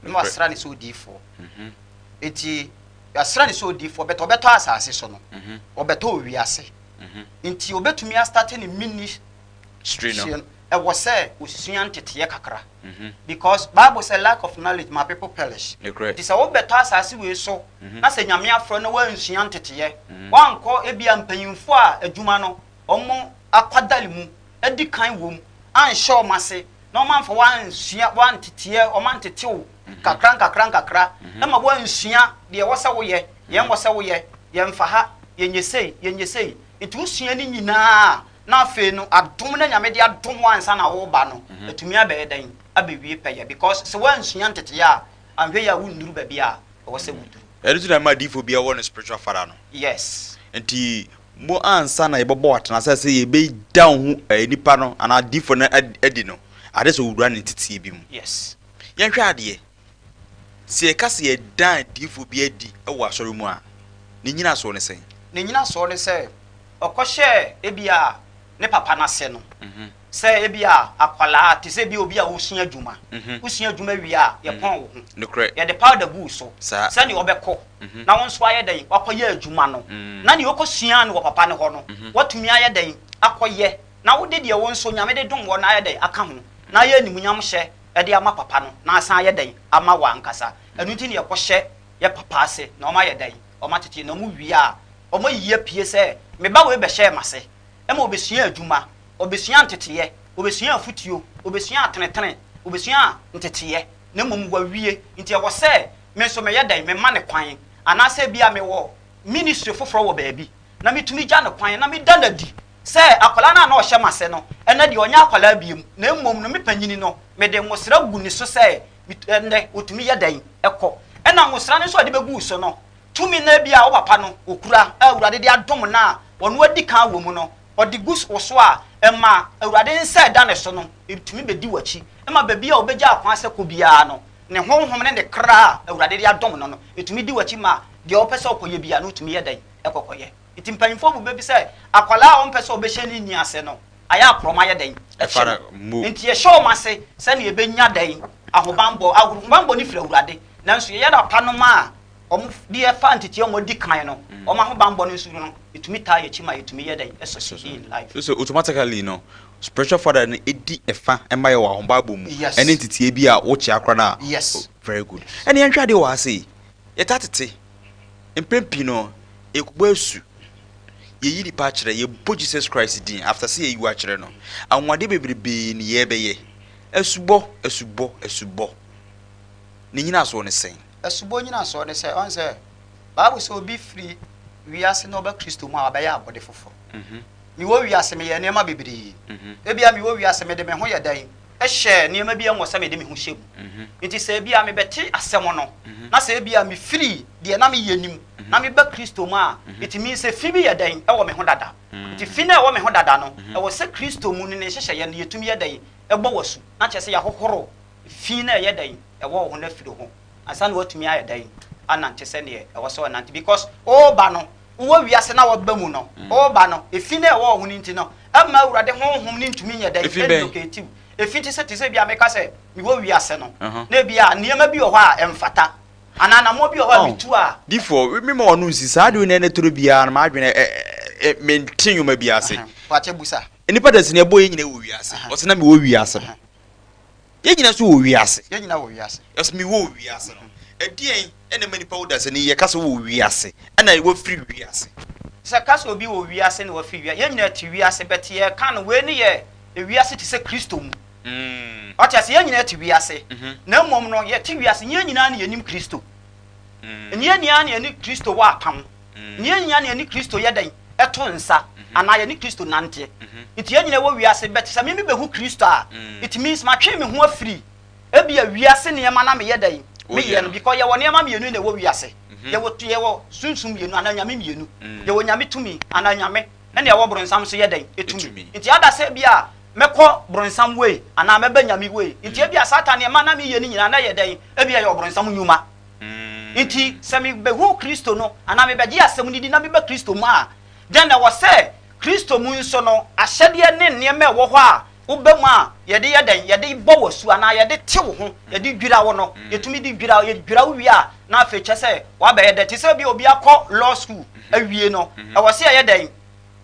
Na wasra ne sɛ odiifoɔ. Nti yɛasra ne sɛ odiifoɔ, bɛtɛ ɔbɛtɔ asase so no, ɔbɛtɔ owiase. Nti obɛtumi astart ne ministry no. Ɛwɔ sɛ osua nteteɛ kakra, because Bible sɛ, "Lack of knowledge, my people perish." Nti sɛ wobɛtɔ asase wei so na sɛ Nyame afrɛ na woansua nteteɛ, woankɔ ebia mpanyimfoɔ a adwuma no ɔmo akwadale mu adi kan wɔ mu anhyɛ ɔmo ase na ɔmo amfa woansua, woanteteɛ, ɔmo antetew kakra nkakra nkakra ɛma woansua deɛ ɛwɔ sɛ woyɛ, yɛn wɔ sɛ woyɛ, yɛmfa ha, yɛnyɛ sei, yɛnyɛ sei. Nti wosua no nyinaa na afei no adom na Nyame de adom wo ansa na woba no, atumi abɛyɛ dɛn, abɛwie pɛyɛ, because sɛ woansua nteteɛ a, anhwɛ yi a, wonnuru baabi a ɛwɔ sɛ woduru. Ɛno nti na ma adiifoɔ bi wɔ no spiritual father no. Nti mo ansa na yɛbɛbɔ atena sɛ yɛbɛda wo ho nipa no anaa adiifoɔ no adi no ade sɛ owura ne nteteɛ bi mu. Yɛnhwɛ adeɛ, sɛ yɛka sɛ yɛdan adiifoɔ bi adi wɔ asɔre mu a, ne nyina soɔ ne sɛn? Ne nyina soɔ ne sɛ ɔkɔhyɛ ebi a ne papa n'ase no, sɛ ebi a akwalaa te sɛ ebi obi a wosua adwuma, wosua adwuma wie a, yɛpɔn wo ho. Yɛde powder gu so sɛnea ɔbɛkɔ na wɔn nso ayɛ dɛn, wakɔyɛ adwuma no, na nea ɔkɔsua no wɔ papa ne hɔ no, watumi ayɛ dɛn akɔyɛ, na wode deɛ wɔn nso Nyame de dom wɔ no ayɛ dɛn aka ho na ayɛ animuonyam hyɛ ɛde ama papa no na asan ayɛ dɛn ama wɔ ankasa. Ɛno nti ne yɛkɔhyɛ yɛ papa ase na ɔma yɛ dɛn, ɔma tete na ɔmo wie a, ɔmo yi apue sɛ meba wei bɛhyɛ m'ase ɛma obɛsua adwuma, ɔbɛsua nteteyɛ, ɔbɛsua afutuo, ɔbɛsua atenetene, ɔbɛsua nteteyɛ, na mmom wawie. Nti ɛwɔ sɛ me nso meyɛ dɛn, mema ne kwan, anaasɛ bi a mewɔ ministry foforɔ wɔ baabi na metumi gya ne kwan na meda no adi sɛ akwadaa no a na ɔhyɛ m'ase no, ɛnɛ deɛ ɔnyɛ akwadaa biem, na mmom no me panyini no, mede nwosra gu ne so sɛ ɛnɛ otumi yɛ dɛn ɛkɔ. Ɛna nwosra no nso a ɔde bɛgu so no, tumi na bi a wo papa no okura a Awurade de adom no a ɔno adi kan wɔ mu no, ɔde gu wo so a, ɛma Awurade nsa ɛda ne so no ɛtumi bɛdi w'akyi, ɛma baabi a wobɛgya akwan sɛ kɔ biara no, ne honhom ne ne kra a Awurade de adom no, ɛtumi di w'akyi ma deɛ ɔpɛ sɛ ɔkɔyɛ bia no, wotumi yɛ dɛn ɛkɔkɔyɛ. Nti mpanyinfoɔ bu bɛbi sɛ akwalaa a ɔmpɛ sɛ ɔbɛhyɛ ne ni ase no, ayɛ akorɔma yɛ dɛn. Ɛfa no mo. Nti yɛhyɛ ɔmo ase sɛnea yɛbɛnya dɛn, ahobanbɔ. Ahobanbɔ ne firi Awurade, nanso yɛyɛ papa nom a ɔmo de yɛfa nteteɛ ɔmo di kan no, ɔmo ahobanbɔ no nso no ɛtumi taa yɛkyi ma yɛtumi yɛ dɛn, ɛsucceed in life. So automatically no, spiritual father no edi ɛfa ɛma yɛ wɔ ahobanbɔ mu ɛne nteteɛ bi a wokyɛ akora no a. Very good. Ɛne yɛnhwɛ adeɛ wɔ ha sei, yɛta tete mpɛn pii no, yɛkɔbɔ asu, yɛyi nipa akyerɛ, yɛbɔ Jesus Christ din. After sɛ yɛyi wo akyerɛ no, anwanwadeɛ bebrebee ne yɛbɛyɛ. Asubɔ, asubɔ, asubɔ ne nyina soɔ ne sɛn? Asubɔ nyinasoɔ ne sɛ ɔn sɛ Bible sɛ obi firi wiase na ɔba Kristo mu a, wabɛyɛ abɔde foforɔ. Mewɔ wiase, meyɛ nneɛma bebree. Ebia mewɔ wiase, mede me ho yɛ dɛn, ɛhyɛ nneɛma bi ɛnwɔ sɛ mede me ho hyɛ mu. Nti sɛ ebia mebɛte asɛm no na sɛ ebia mefiri deɛ na meyɛ nim na meba Kristo mu a, it means sɛ fi bi yɛ dɛn ɛwɔ me ho dada. Nti fi no a ɛwɔ me ho dada no, ɛwɔ sɛ Kristo mu no ne nhyehyɛeɛ no yɛtumi yɛ dɛn ɛbɔ wɔ su na kyerɛ sɛ yɛahohoro fi no a ɛyɛ dɛn ɛwɔ wo ho no afiri ho ansa na watumi ayɛ dɛn anante sɛneɛ ɛwɔ sɛ ɔnante, because ɔreba no, wowɔ wiase na wɔba mu no, ɔreba no, efi no a ɛwɔ wo ho no nti no, ɛma Awurade honhom no ntumi nyɛ dɛn. Efi bɛn? Ɛnlocate wo. Efi te sɛ bi a meka sɛ mewɔ wiase no, na ebi a nneɛma bi wɔ hɔ a ɛmfata anaa anammɔ bi wɔ hɔ a metu a. Difoɔ mi ma ɔno nsi saa de na ɛna toro biara no, maadwene ɛ ɛ mente nnwoma bi ase. Wakyɛ busa. Nipa da sini ɛbɔ yɛn nyinaa wɔ wiase. Ɔsɛ na mewɔ wiase no, yɛn nyinaa nso wɔ wiase. Yɛn nyinaa wɔ wiase. Ɔsɛ mewɔ wiase no, ɛdeɛn ɛna ma nipa wo da sɛ ne yɛka sɛ wɔ wiase ɛna wɔfiri wiase? Sɛ ka sɛ obi wɔ wiase na wafiri wiase, yɛn nyinaa te wiase, bɛte yɛka no wei ne yɛ ewiase te sɛ Kristo mu. Ɔte ase, yɛn nyinaa te wiase, na mmom no yɛte wiase, yɛn nyinaa ne yɛnim Kristo, yɛn nyinaa ne yɛne Kristo wɔ apam, yɛn nyinaa ne yɛne Kristo yɛ dɛn, ɛto nsa anaa yɛne Kristo nante. Nti yɛn nyinaa wɔ wiase, bɛte sɛ mimi bɛhu Kristo a, it means matwe me ho afiri ebi a wiase nneɛma na meyɛ dɛn, meyɛ no, because yɛwɔ nneɛma mmienu na ɛwɔ wiase. Yɛwɔ sunsum mmienu anaa nyame mmienu. Yɛwɔ Nyame tumi anaa Nyame, ɛna ɛwɔ borɔnsam nso yɛ dɛn, ɛtumi. Nti ada sɛ bi a mɛkɔ borɔnsam wei anaa mɛbɛ Nyame wei. Nti ebi a Satan nneɛma na meyɛ no nyinaa na yɛ dɛn, ebi a yɛ ɔborɔnsam nnwuma. Nti sɛ mebɛhu Kristo no anaa mebɛgye asɛm no di na mebɛ Kristo mu a, then ɛwɔ sɛ Kristo mu nso no ahyɛdeɛ ne nneɛma ɛwɔ hɔ a. Woba mu a, yɛde yɛ dɛn? Yɛde bɔ wo asu anaa yɛde te wo ho, yɛde dwira wo no. Yɛtumi de dwira wo, yɛdwira wo wie a, na afei kyerɛ sɛ woabɛyɛ dɛn? Te sɛ bi a obi akɔ law school awie no, ɛwɔ sɛ yɛyɛ dɛn?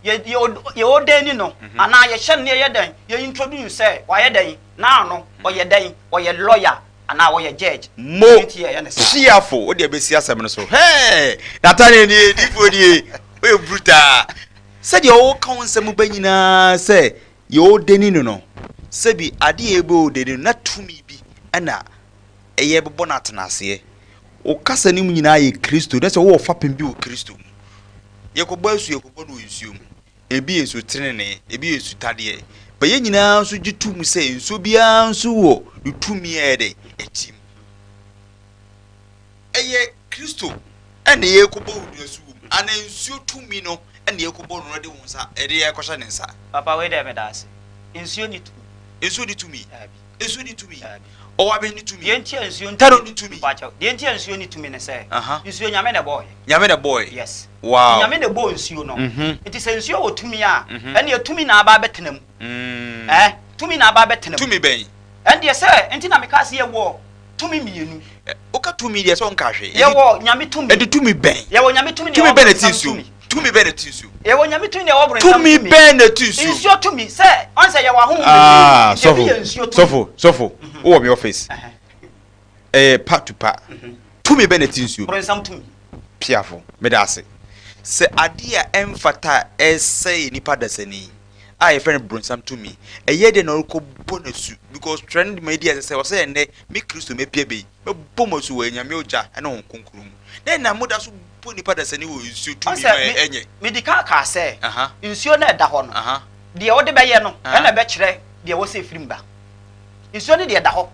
Yɛ, yɛ, yɛ ordaini no anaa yɛhyɛ no na yɛyɛ dɛn? Yɛ introduce no sɛ wayɛ dɛn? Now no, ɔyɛ dɛn? Ɔyɛ lawyer anaa ɔyɛ judge. Mo Ɛno nti yɛyɛ no saa. Piafo, wo deɛ bɛsi asɛm no so. Hɛɛ! Nathaniel nie, difoɔ nie, woyɛ brutaa. Sɛdeɛ woka wo nsɛm ba nyinaa sɛ yɛ ordaini no no, sɛbi adeɛ a yɛbɛ ordaini no na tumi bi na ɛyɛ bɛbɔ no atenaseɛ. Wo kasa no mu nyinaa yɛ Kristo, na sɛ wowɔ fapem bi wɔ Kristo mu. Yɛkɔbɔ asu, yɛkɔbɔ no wɔ nsuo mu. Ebi yɛ nsuo tenenee, ebi yɛ nsutadeɛ. But yɛn nyinaa nso gye to mu sɛ nsuo biara nso wɔ ne tumi a ɛyɛ dɛ ɛte mu. Ɛyɛ Kristo ɛna yɛrekɔbɔ wo asu wɔ mu anaa nsuo tumi no ɛna yɛrekɔbɔ no na ɛde wo nsa ɛde yɛrekɔhyɛ ne nsa. Papa wei deɛ meda ase. Nsuo nni tumi. Nsuo nni tumi. Daabi. Nsuo nni tumi. Daabi. Ɔwɔ abɛn nni tumi. Deɛ nti a nsuo nni Taro nni tumi. Mpakyɛw, deɛ nti a nsuo nni tumi ne sɛ, nsuo Nyame na ɛbɔɔyɛ. Nyame na ɛbɔɔyɛ. Yes. Wow. Nyame na ɛbɔɔ nsuo no. Nti sɛ nsuo wɔ tumi a, ɛnneɛ tumi na aba abɛtena mu. Ɛɛ, tumi na aba abɛtena mu. Tumi bɛn? Ɛndeɛ sɛ, nti na mekaa sɛ yɛwɔ tumi mmienu. Woka tumi deɛ sɛ wonka hwee. Yɛwɔ Nyame tumi. Ɛde tumi bɛn? Yɛwɔ Nyame tumi na Tumi yɛwɔ bɛn na ɛte bronsam nsuo mu? tumi. Tumi bɛn na ɛte nsuo mu? Yɛwɔ Nyame tumi na yɛwɔ bronsam Tumi tumi. bɛn na ɛte nsuo mu? Nsuo tumi, sɛ, ɔn sɛ yɛwɔ ahonhom Ah, bebree, nti ebi sɔfo, yɛ nsuo tumi. sɔfo, sɔfo, wowɔ me office. Ɛyɛ pa to pa. Tumi bɛn na ɛte nsuo mu? Bronsam tumi. Piafo, meda ase. Sɛ adeɛ a ɛmfata a ɛsɛe nipa dasani a yɛfrɛ no bronsam tumi, ɛyɛ dɛn na ɔrekɔbɔ no asu? Because twerɛ no de ma ɛdi ase sɛ ɔsɛ ɛnnɛ me Kristo mapia bɛ yi, mɛbɔ mo asu wɔ Nyame ogya ne Honhom Kronkron mu. Na ɛnam mo da so bɔ nipa dasani wɔ nsuo tumi mu a ɛnyɛ. Medi kan kaa sɛ, nsuo no a ɛda hɔ no, deɛ wode bɛyɛ no na ɛbɛkyerɛ deɛ ɛwɔ sɛ ɛfiri mu ba. Nsuo no deɛ ɛda hɔ,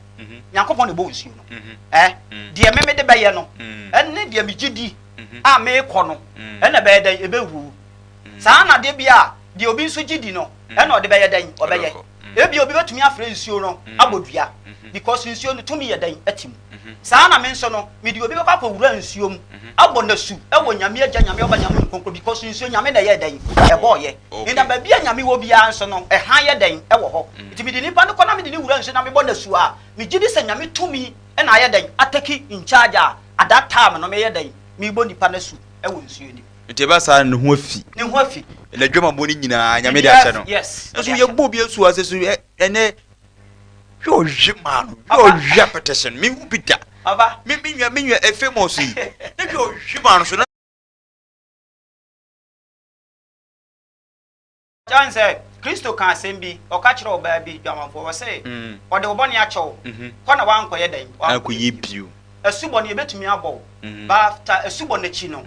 Nyankopɔn na ɛbɔɔ nsuo no. Ɛ, deɛ me mede bɛyɛ no, ɛne deɛ megye di a merekɔ no, ɛna ɛbɛyɛ dɛn? Ɛbɛhuru. Saa ara na adeɛ bi a deɛ obi nso gye di no, ɛna ɔde bɛyɛ dɛn? Ɔbɛyɛ. Ebia obi bɛtumi afrɛ nsuo no abɔ dua because nsuo no tumi yɛ dɛn? Ɛte mu. Saa ara na me nso no, mede obi bɛkɔ akɔwura nsuo mu abɔ no asu wɔ Nyame Agya, Nyame Ɔba, Nyame Honhom Kronkron because nsuo Nyame na ɛyɛɛ dɛn? Ɛbɔɔyɛ. Na baabi a Nyame wɔ biara nso no, ɛhan yɛ dɛn? Ɛwɔ hɔ. Nti mede nipa no kɔ na mede no wura nsuo na mebɔ no asu a, megye di sɛ Nyame tumi na ayɛ dɛn? Atake in charge a at that time no meyɛ dɛn? Mebɔ nipa no asu wɔ nsuo no mu. Nti ɛba saa no ne ho afi. Ne ho afi. N'adwamammɔ no nyinaa Nyame de akyɛ no. Yes. Nso yɛbɔ obi asu ase so ɛnɛ hwɛ ɔhwe maa no hwɛ ɔhwe apɛtɛhyɛ no mehu bi da. Papa. Me me nua me nua ɛ famous yi ne hwɛ ɔhwe maa no so na. Kyɛn sɛ Kristo kaa asɛm bi, ɔka kyerɛɛ ɔbaa bi dwamanfoɔ, ɔse, Ɔde wo bɔne akyɛ wo, kɔ na woankɔyɛ dɛn? Ankɔyɛ bio. Asubɔ no yɛbɛtumi abɔ wo, but after asubɔ no akyi no,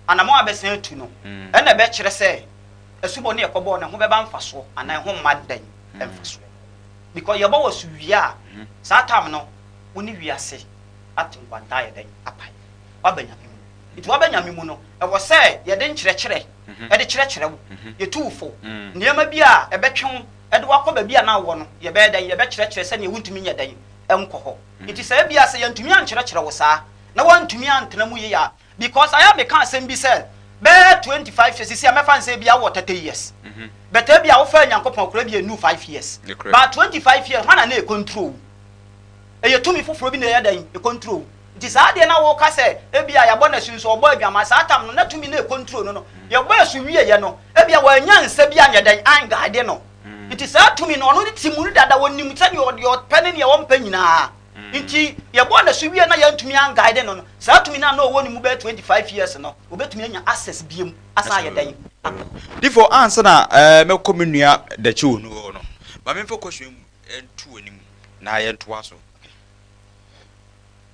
anamɔn a bɛsan atu no, ɛna ɛbɛkyerɛ sɛ asubɔ no yɛkɔbɔɔ no ɛho bɛba mfasoɔ anaa ɛho mma dɛn? Mfasoɔ. Because yɛbɔ wo asu wie a, saa time no, wo ne wiase ate nkwanta ayɛ dɛn? Apae. Woaba Nyame mu. Nti woaba Nyame mu no, ɛwɔ sɛ yɛde nkyerɛkyerɛ de kyerɛkyerɛ wo, yɛtu wo fo. Nneɛma bi a ɛbɛtwe wo de wo akɔ baabi a na wowɔ no, yɛbɛyɛ dɛn? Yɛbɛkyerɛkyerɛ sɛdeɛ wontumi nyɛ dɛn? Nkɔ hɔ. Nti sɛ ebia sɛ yɛantumi ankyerɛkyerɛ wo saa, na woantumi antena mu yie a, because ayɛ a meka asɛm bi sɛ, bɛyɛ 25 years, seesei a mɛfa no sɛ ebia wowɔ 30 years, but ebia wofaa Nyankopɔn koraa ebia ɛnnuu 5 years, but 25 years, hwan na na ɛcontrol wo? Ɛyɛ tumi foforɔ bi na ɛyɛ dɛn? Ɛcontrol wo. Nti saa adeɛ no a woka sɛ ebia yɛabɔ no asu nso ɔbɔ adwaman, saa tam no na tumi no ɛcontrol no no, yɛbɔ asu wieɛ no, ebia wannya nsa bi anyɛ dɛn? Anguide no. Nti saa tumi no ɔno ne te mu no dada, ɔnim sɛdeɛ deɛ ɔpɛ ne deɛ ɔmpɛ nyinaa. Nti yɛbɔɔ no asu wieɛ na yɛantumi anguide no no, saa tumi no a na ɔwɔ ne mu bɛyɛ 25 years no, ɔbɛtumi anya access biom asan ayɛ dɛn? Akɔ. Difo, ansa na mɛkɔ me nua Dakyewonu hɔ no, ma memfa question yi nto w'anim na yɛntoa so.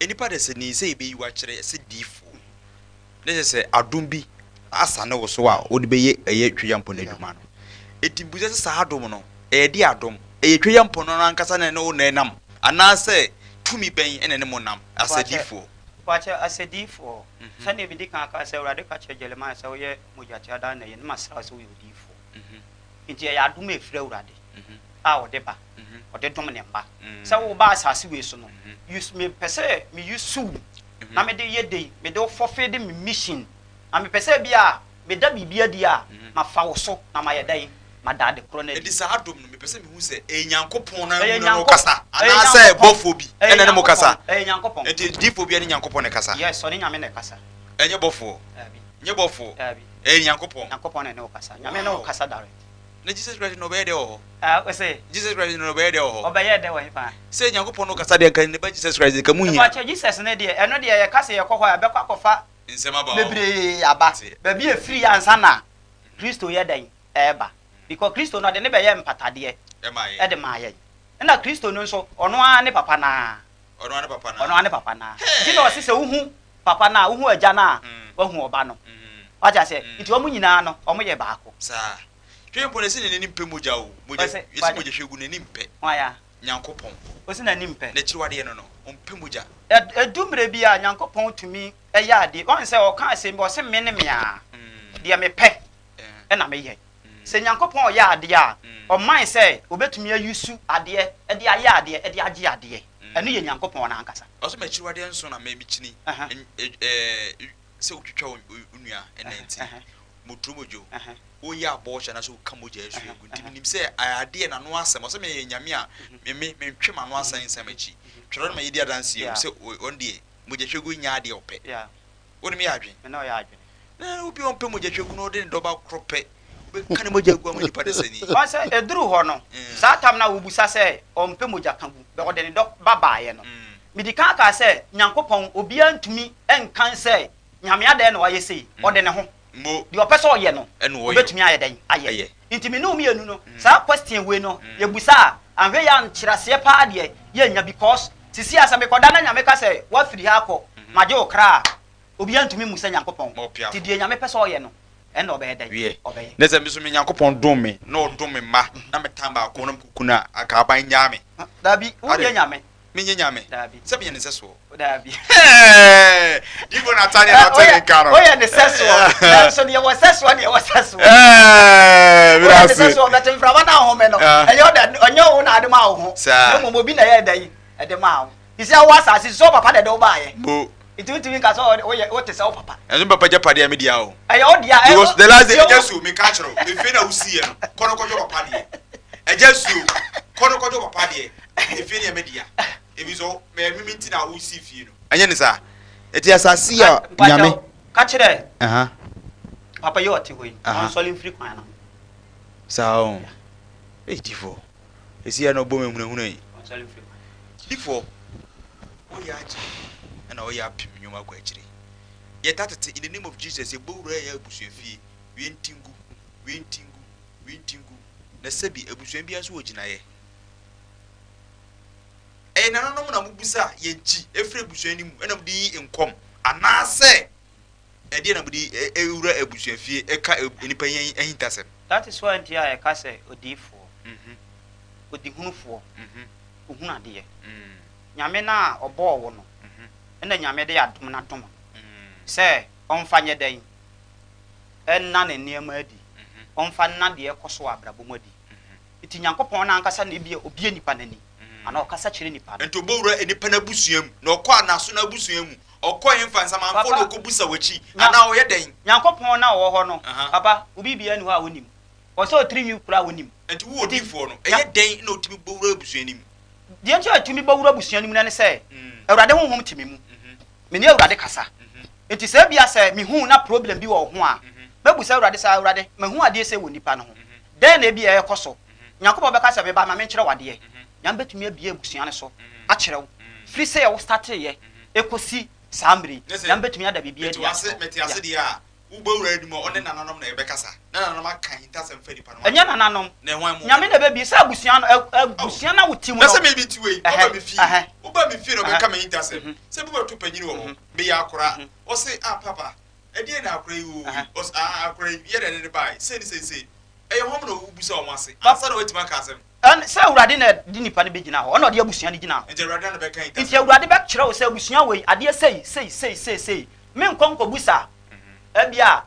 Nnipa desani sɛ yɛbɛyi wo akyerɛ sɛ diifoɔ, na kyerɛ sɛ adom bi asane wo so a wode bɛyɛ ɛyɛ Tweampɔ no adwuma no. Enti bisa sɛ saa adom no, ɛyɛ deɛ adom? Ɛyɛ Tweampɔ no ankasa na ɛne wo na ɛnam, anaasɛ tumi bɛn na ɛne mo nam as adiifoɔ? Pakyɛ, as adiifoɔ, sɛdeɛ medi kan kaa sɛ Awurade ka kyerɛɛ Jeremiah sɛ woyɛ mogyatea daa nna yi, na masra wo sɛ woyɛ odiyifoɔ. Enti ɛyɛ adom a ɛfiri Awurade a ɔde ba. ɔde dom ne mma. Sɛ woba asase wei so no, use mepɛ sɛ me use wo na mede yɛ dei, mede wo fulfill me mission. Na mepɛ sɛ bi a meda biribi adi a, mafa wo so na mayɛ dɛn? Mada ade korɔ no adi. Enti saa adom no, mepɛ sɛ mehu sɛ ɛyɛ Nyankopɔn no ara Ɛyɛ mu na Nyankopɔn. ɔkasa, Ɛyɛ anaasɛ Nyankopɔn. bɔfoɔ bi Ɛyɛ na ɛne mo kasa? Nyankopɔn. Ɛyɛ Nyankopɔn. Enti diyifoɔ biara ne Nyankopɔn na ɛkasa? Yes, ɔne Nyame na ɛkasa. Ɛnyɛ bɔfoɔ? Daabi. Nyɛ bɔfoɔ? Daabi. Ɛyɛ Nyankopɔn? Nyankopɔn na ɛne wo kasa. Nyame ne wo Wow. kasa direct. Na Jesus Christ no ɔbɛyɛ dɛ wɔ hɔ? Ah, ose? Jesus Christ no ɔbɛyɛ dɛ wɔ hɔ? Ɔbɛyɛ dɛ wɔ hefa? Sɛ Nyankopɔn no kasa deɛ nka ne ba Jesus Christ nka mu hia. Mepakyɛ Jesus no deɛ, ɛno deɛ yɛka sɛ yɛkɔ hɔ a, ɛbɛkɔ akɔfa Nsɛm aba hɔ. bebree aba. Te. Baabi a ɛfiri ansa na Kristo yɛ dɛn? Ɛreba. Because Kristo no ɔde ne bɛyɛɛ mpatadeɛ Ɛmaa yɛn. de maa yɛn. Ɛna Kristo no nso, ɔno ara ne papa no ara. Ɔno ara ne papa no Ɔno ara ne papa no ara. Nti na ɔse sɛ wohu papa no a, wohu agya no a, woahu ɔba no. Wate aseɛ? Nti wɔn nyinaa no, wɔyɛ baako. Saa. Hwɛ mpo na ɛsɛ n'ani mpɛ mogya o. Mogya, Ɔse, yɛsi mogya hwɛ gu n'ani mpɛ. Hwan a? Nyankopɔn. Ɔse n'ani mpɛ. N'akyiwadeɛ no no, ɔmpɛ mogya. Ɛdu mmerɛ bi a, Nyankopɔn tumi yɛ adeɛ. Woahu sɛ ɔka asɛm bi, ɔse me ne me ara, deɛ mepɛ na meyɛ. Sɛ Nyankopɔn ɔyɛ adeɛ a, ɔman sɛ ɔbɛtumi ayusu adeɛ de ayɛ adeɛ de agye adeɛ. Ɛno yɛ Nyankopɔn no ankasa. Ɔse m'akyiwadeɛ nso na me mekyini, sɛ wotwitwa wo nua nan ti, moturo modwo, woyɛ abortion anaasɛ woka mogya ahwie gu. Nti menim sɛ ɛyɛ adeɛ n'ano asɛm. Ɔsɛ meyɛ Nyame a, me me mentwe m'ano asan nsɛm akyi. Twerɛ no ma yɛdi adanseɛ o, sɛ ɔno deɛ mogyahwiegu nyɛ adeɛ ɔpɛ. Wo ne me yɛ adwene? Me ne wo yɛ adwene. Na obi a ɔmpɛ mogyahwiegu no ɔde ne dɔba koro pɛ bɛka ne mogya agu ama nipa desani. Wɔn sɛ ɛduru hɔ no, saa tam no a wobusa sɛ ɔmpɛ mogya ka gu, bɛ ɔde ne dɔ ba baeɛ no, medi kan kaa sɛ Nyankopɔn, obiara ntumi nkan sɛ Nyame adɛn na wayɛ sei, ɔde ne ho, deɛ ɔpɛ sɛ ɔyɛ no, ɔbɛtumi ayɛ dɛn ayɛ. Nti me ne wo mmienu no, saa question wei no, yɛbusa a, anhwɛ yɛ a nkyerɛaseɛ paa deɛ yɛnnya because sisi a sɛ mekɔda na Nyame ka sɛ woafiri ha akɔ, magye wo kra a, obiara ntumi mmu sɛ Nyankopɔn. Nti deɛ Nyame pɛ sɛ ɔyɛ no, ɛnna ɔbɛyɛ dɛn? Wiɛ, Ɔbɛyɛ. na sɛ me nso me Nyankopɔn dom me, na ɔdom me mma, na metan baako na mekuku no a, anka aban nnyaa me. Dabi, wonyɛ Adɛn? Nyame. Menyɛ Nyame? Dabi. Sɛ meyɛ ne sɛsoɔ. Dabi. Hɛɛ! Difo Nathaniel na ɔte ne nka no. Woyɛ ne sɛsoɔ, nanso deɛ wɔ sɛsoɔ deɛ wɔ sɛsoɔ. Ɛɛ, meda Woyɛ ne ase. sɛsoɔ, bɛte mframa no ahome no, ɛnyɛ ɔda, ɔnyɛ wo na ade maa wo ho, Saa. na mmom obi na ɛyɛ dɛn? Ɛde maa wo. Te sɛ wowɔ asase so, sɛ wo papa na ɛde wo baeɛ. Mo. Nti wontumi nka sɛ woyɛ, wote sɛ wo papa. Ɛno me papa agyapadeɛ a me dea o. Ɛyɛ wo dea. Because the last day, Agya Suo, meka kyerɛ wo, efie no a wosiiɛ no, kɔ no kɔgye wo papa deɛ. Agya Suo, kɔ no kɔgye wo papa deɛ. Efie no yɛ me dea. Ebi nso, mɛ me nti na wosii fie no. Ɛnyɛ ne saa. Eti asase yi a Nyame. Ka kyerɛ papa yi a ɔte hɔ yi, ɔnsɔre mfiri kwan no ho. Saa o. Ei, difoɔ. Esi ya na ɔbɔ me hunahuna yi. Difoɔ, woyɛ agye ɛna woyɛ apem nnwom akɔ akyire. Yɛta tete in the name of Jesus yɛbɔ wura yɛ abusua fie. Wei nti ngu, wei nti ngu, wei nti ngu. Na sɛbi abusua biara nso wɔ gyinaeɛ. Ɛyɛ nananom na mobisa yɛn kyi ɛfiri abusua no mu ɛna mode yi nkɔm anaasɛ Ɛdeɛn na mode wura abusuafie ka nnipa yi ahintasɛm? That is why nti a yɛka sɛ odiyifoɔ, odihunufoɔ, ohunu adeɛ. Nyame no a ɔbɔɔ wo no, ɛna Nyame de adom no adom no sɛ ɔmfa nyɛ dɛn? Ɛnna ne nneɛma adi, ɔmfa nna deɛ ɛkɔ so wɔ abrabɔ mu adi. Nti Nyankopɔn no ankasa na ebia obue nipa no ani anaa ɔkasa kyerɛ nipa no. Nti ɔbɔwura nipa no abusua mu, na ɔkɔ anaso no abusua mu, ɔkɔ hefa, nsamanfoɔ na ɔkɔbusa w'akyi, anaa ɔyɛ dɛn? Nyankopɔn no a ɔwɔ hɔ no, papa, wo biribiara nni hɔ a ɔnnim. Ɔsɛ ɔtiri nwi koraa a ɔnnim. Nti wo odiyifoɔ no, ɛyɛ dɛn na ɔtumi bɔwura abusua no mu? Deɛ nti a ɛtumi bɔwura abusua no mu no ne sɛ, Awurade Honhom te me mu. Me ne Awurade kasa. Nti sɛ ebia sɛ mehu na problem bi wɔ wo ho a, mɛbusa Awurade sɛ, Awurade, mahu adeɛ sei wɔ nipa no ho. Dɛn na ebia ɛrekɔ so? Nyankopɔn bɛka sɛ, Me ba, ma menkyerɛ wo adeɛ. Nyame bɛtumi abue abusua no so akyerɛ wo. Firi sɛ wo starteeɛ ɛkɔsi saa mmerɛ yi, Nyame bɛtumi ada biribiara adi akyerɛ wo. Mete ase deɛ a, wobɔ wura no mu a, ɔne nananom na ɛbɛkasa, na nananom aka ahintasɛm fa nipa no ho Ɛnyɛ nananom. Na ɛhwan mu? Nyame na ɛbɛbue. Sɛ abusua no, abusua no a wote mu Na no. sɛ me mete wei, woba me fie, woba me fie na ɔbɛka m'ahintasɛm. Sɛ bi bɛto panyin wɔ hɔ, meyɛ akora, ɔse, ah papa, ɛdeɛn na akora yi wɔ yi? Ɔse, ah akora yi, yɛ dɛn ne de bae? Sei ne sei sei. Ɛyɛ hɔn na wobisa wɔn ase ansa na wɔatumi aka asɛm. Ɛn, sɛ Awurade na ɛde nipa no bɛgyina hɔ, ɔno na ɔde abusua no gyina hɔ. Nti Awurade na bɛka Nti Awurade bɛkyerɛ wo sɛ abusua wei, adeɛ sei, sei, sei, sei, sei. Menkɔ nkɔbusa ebia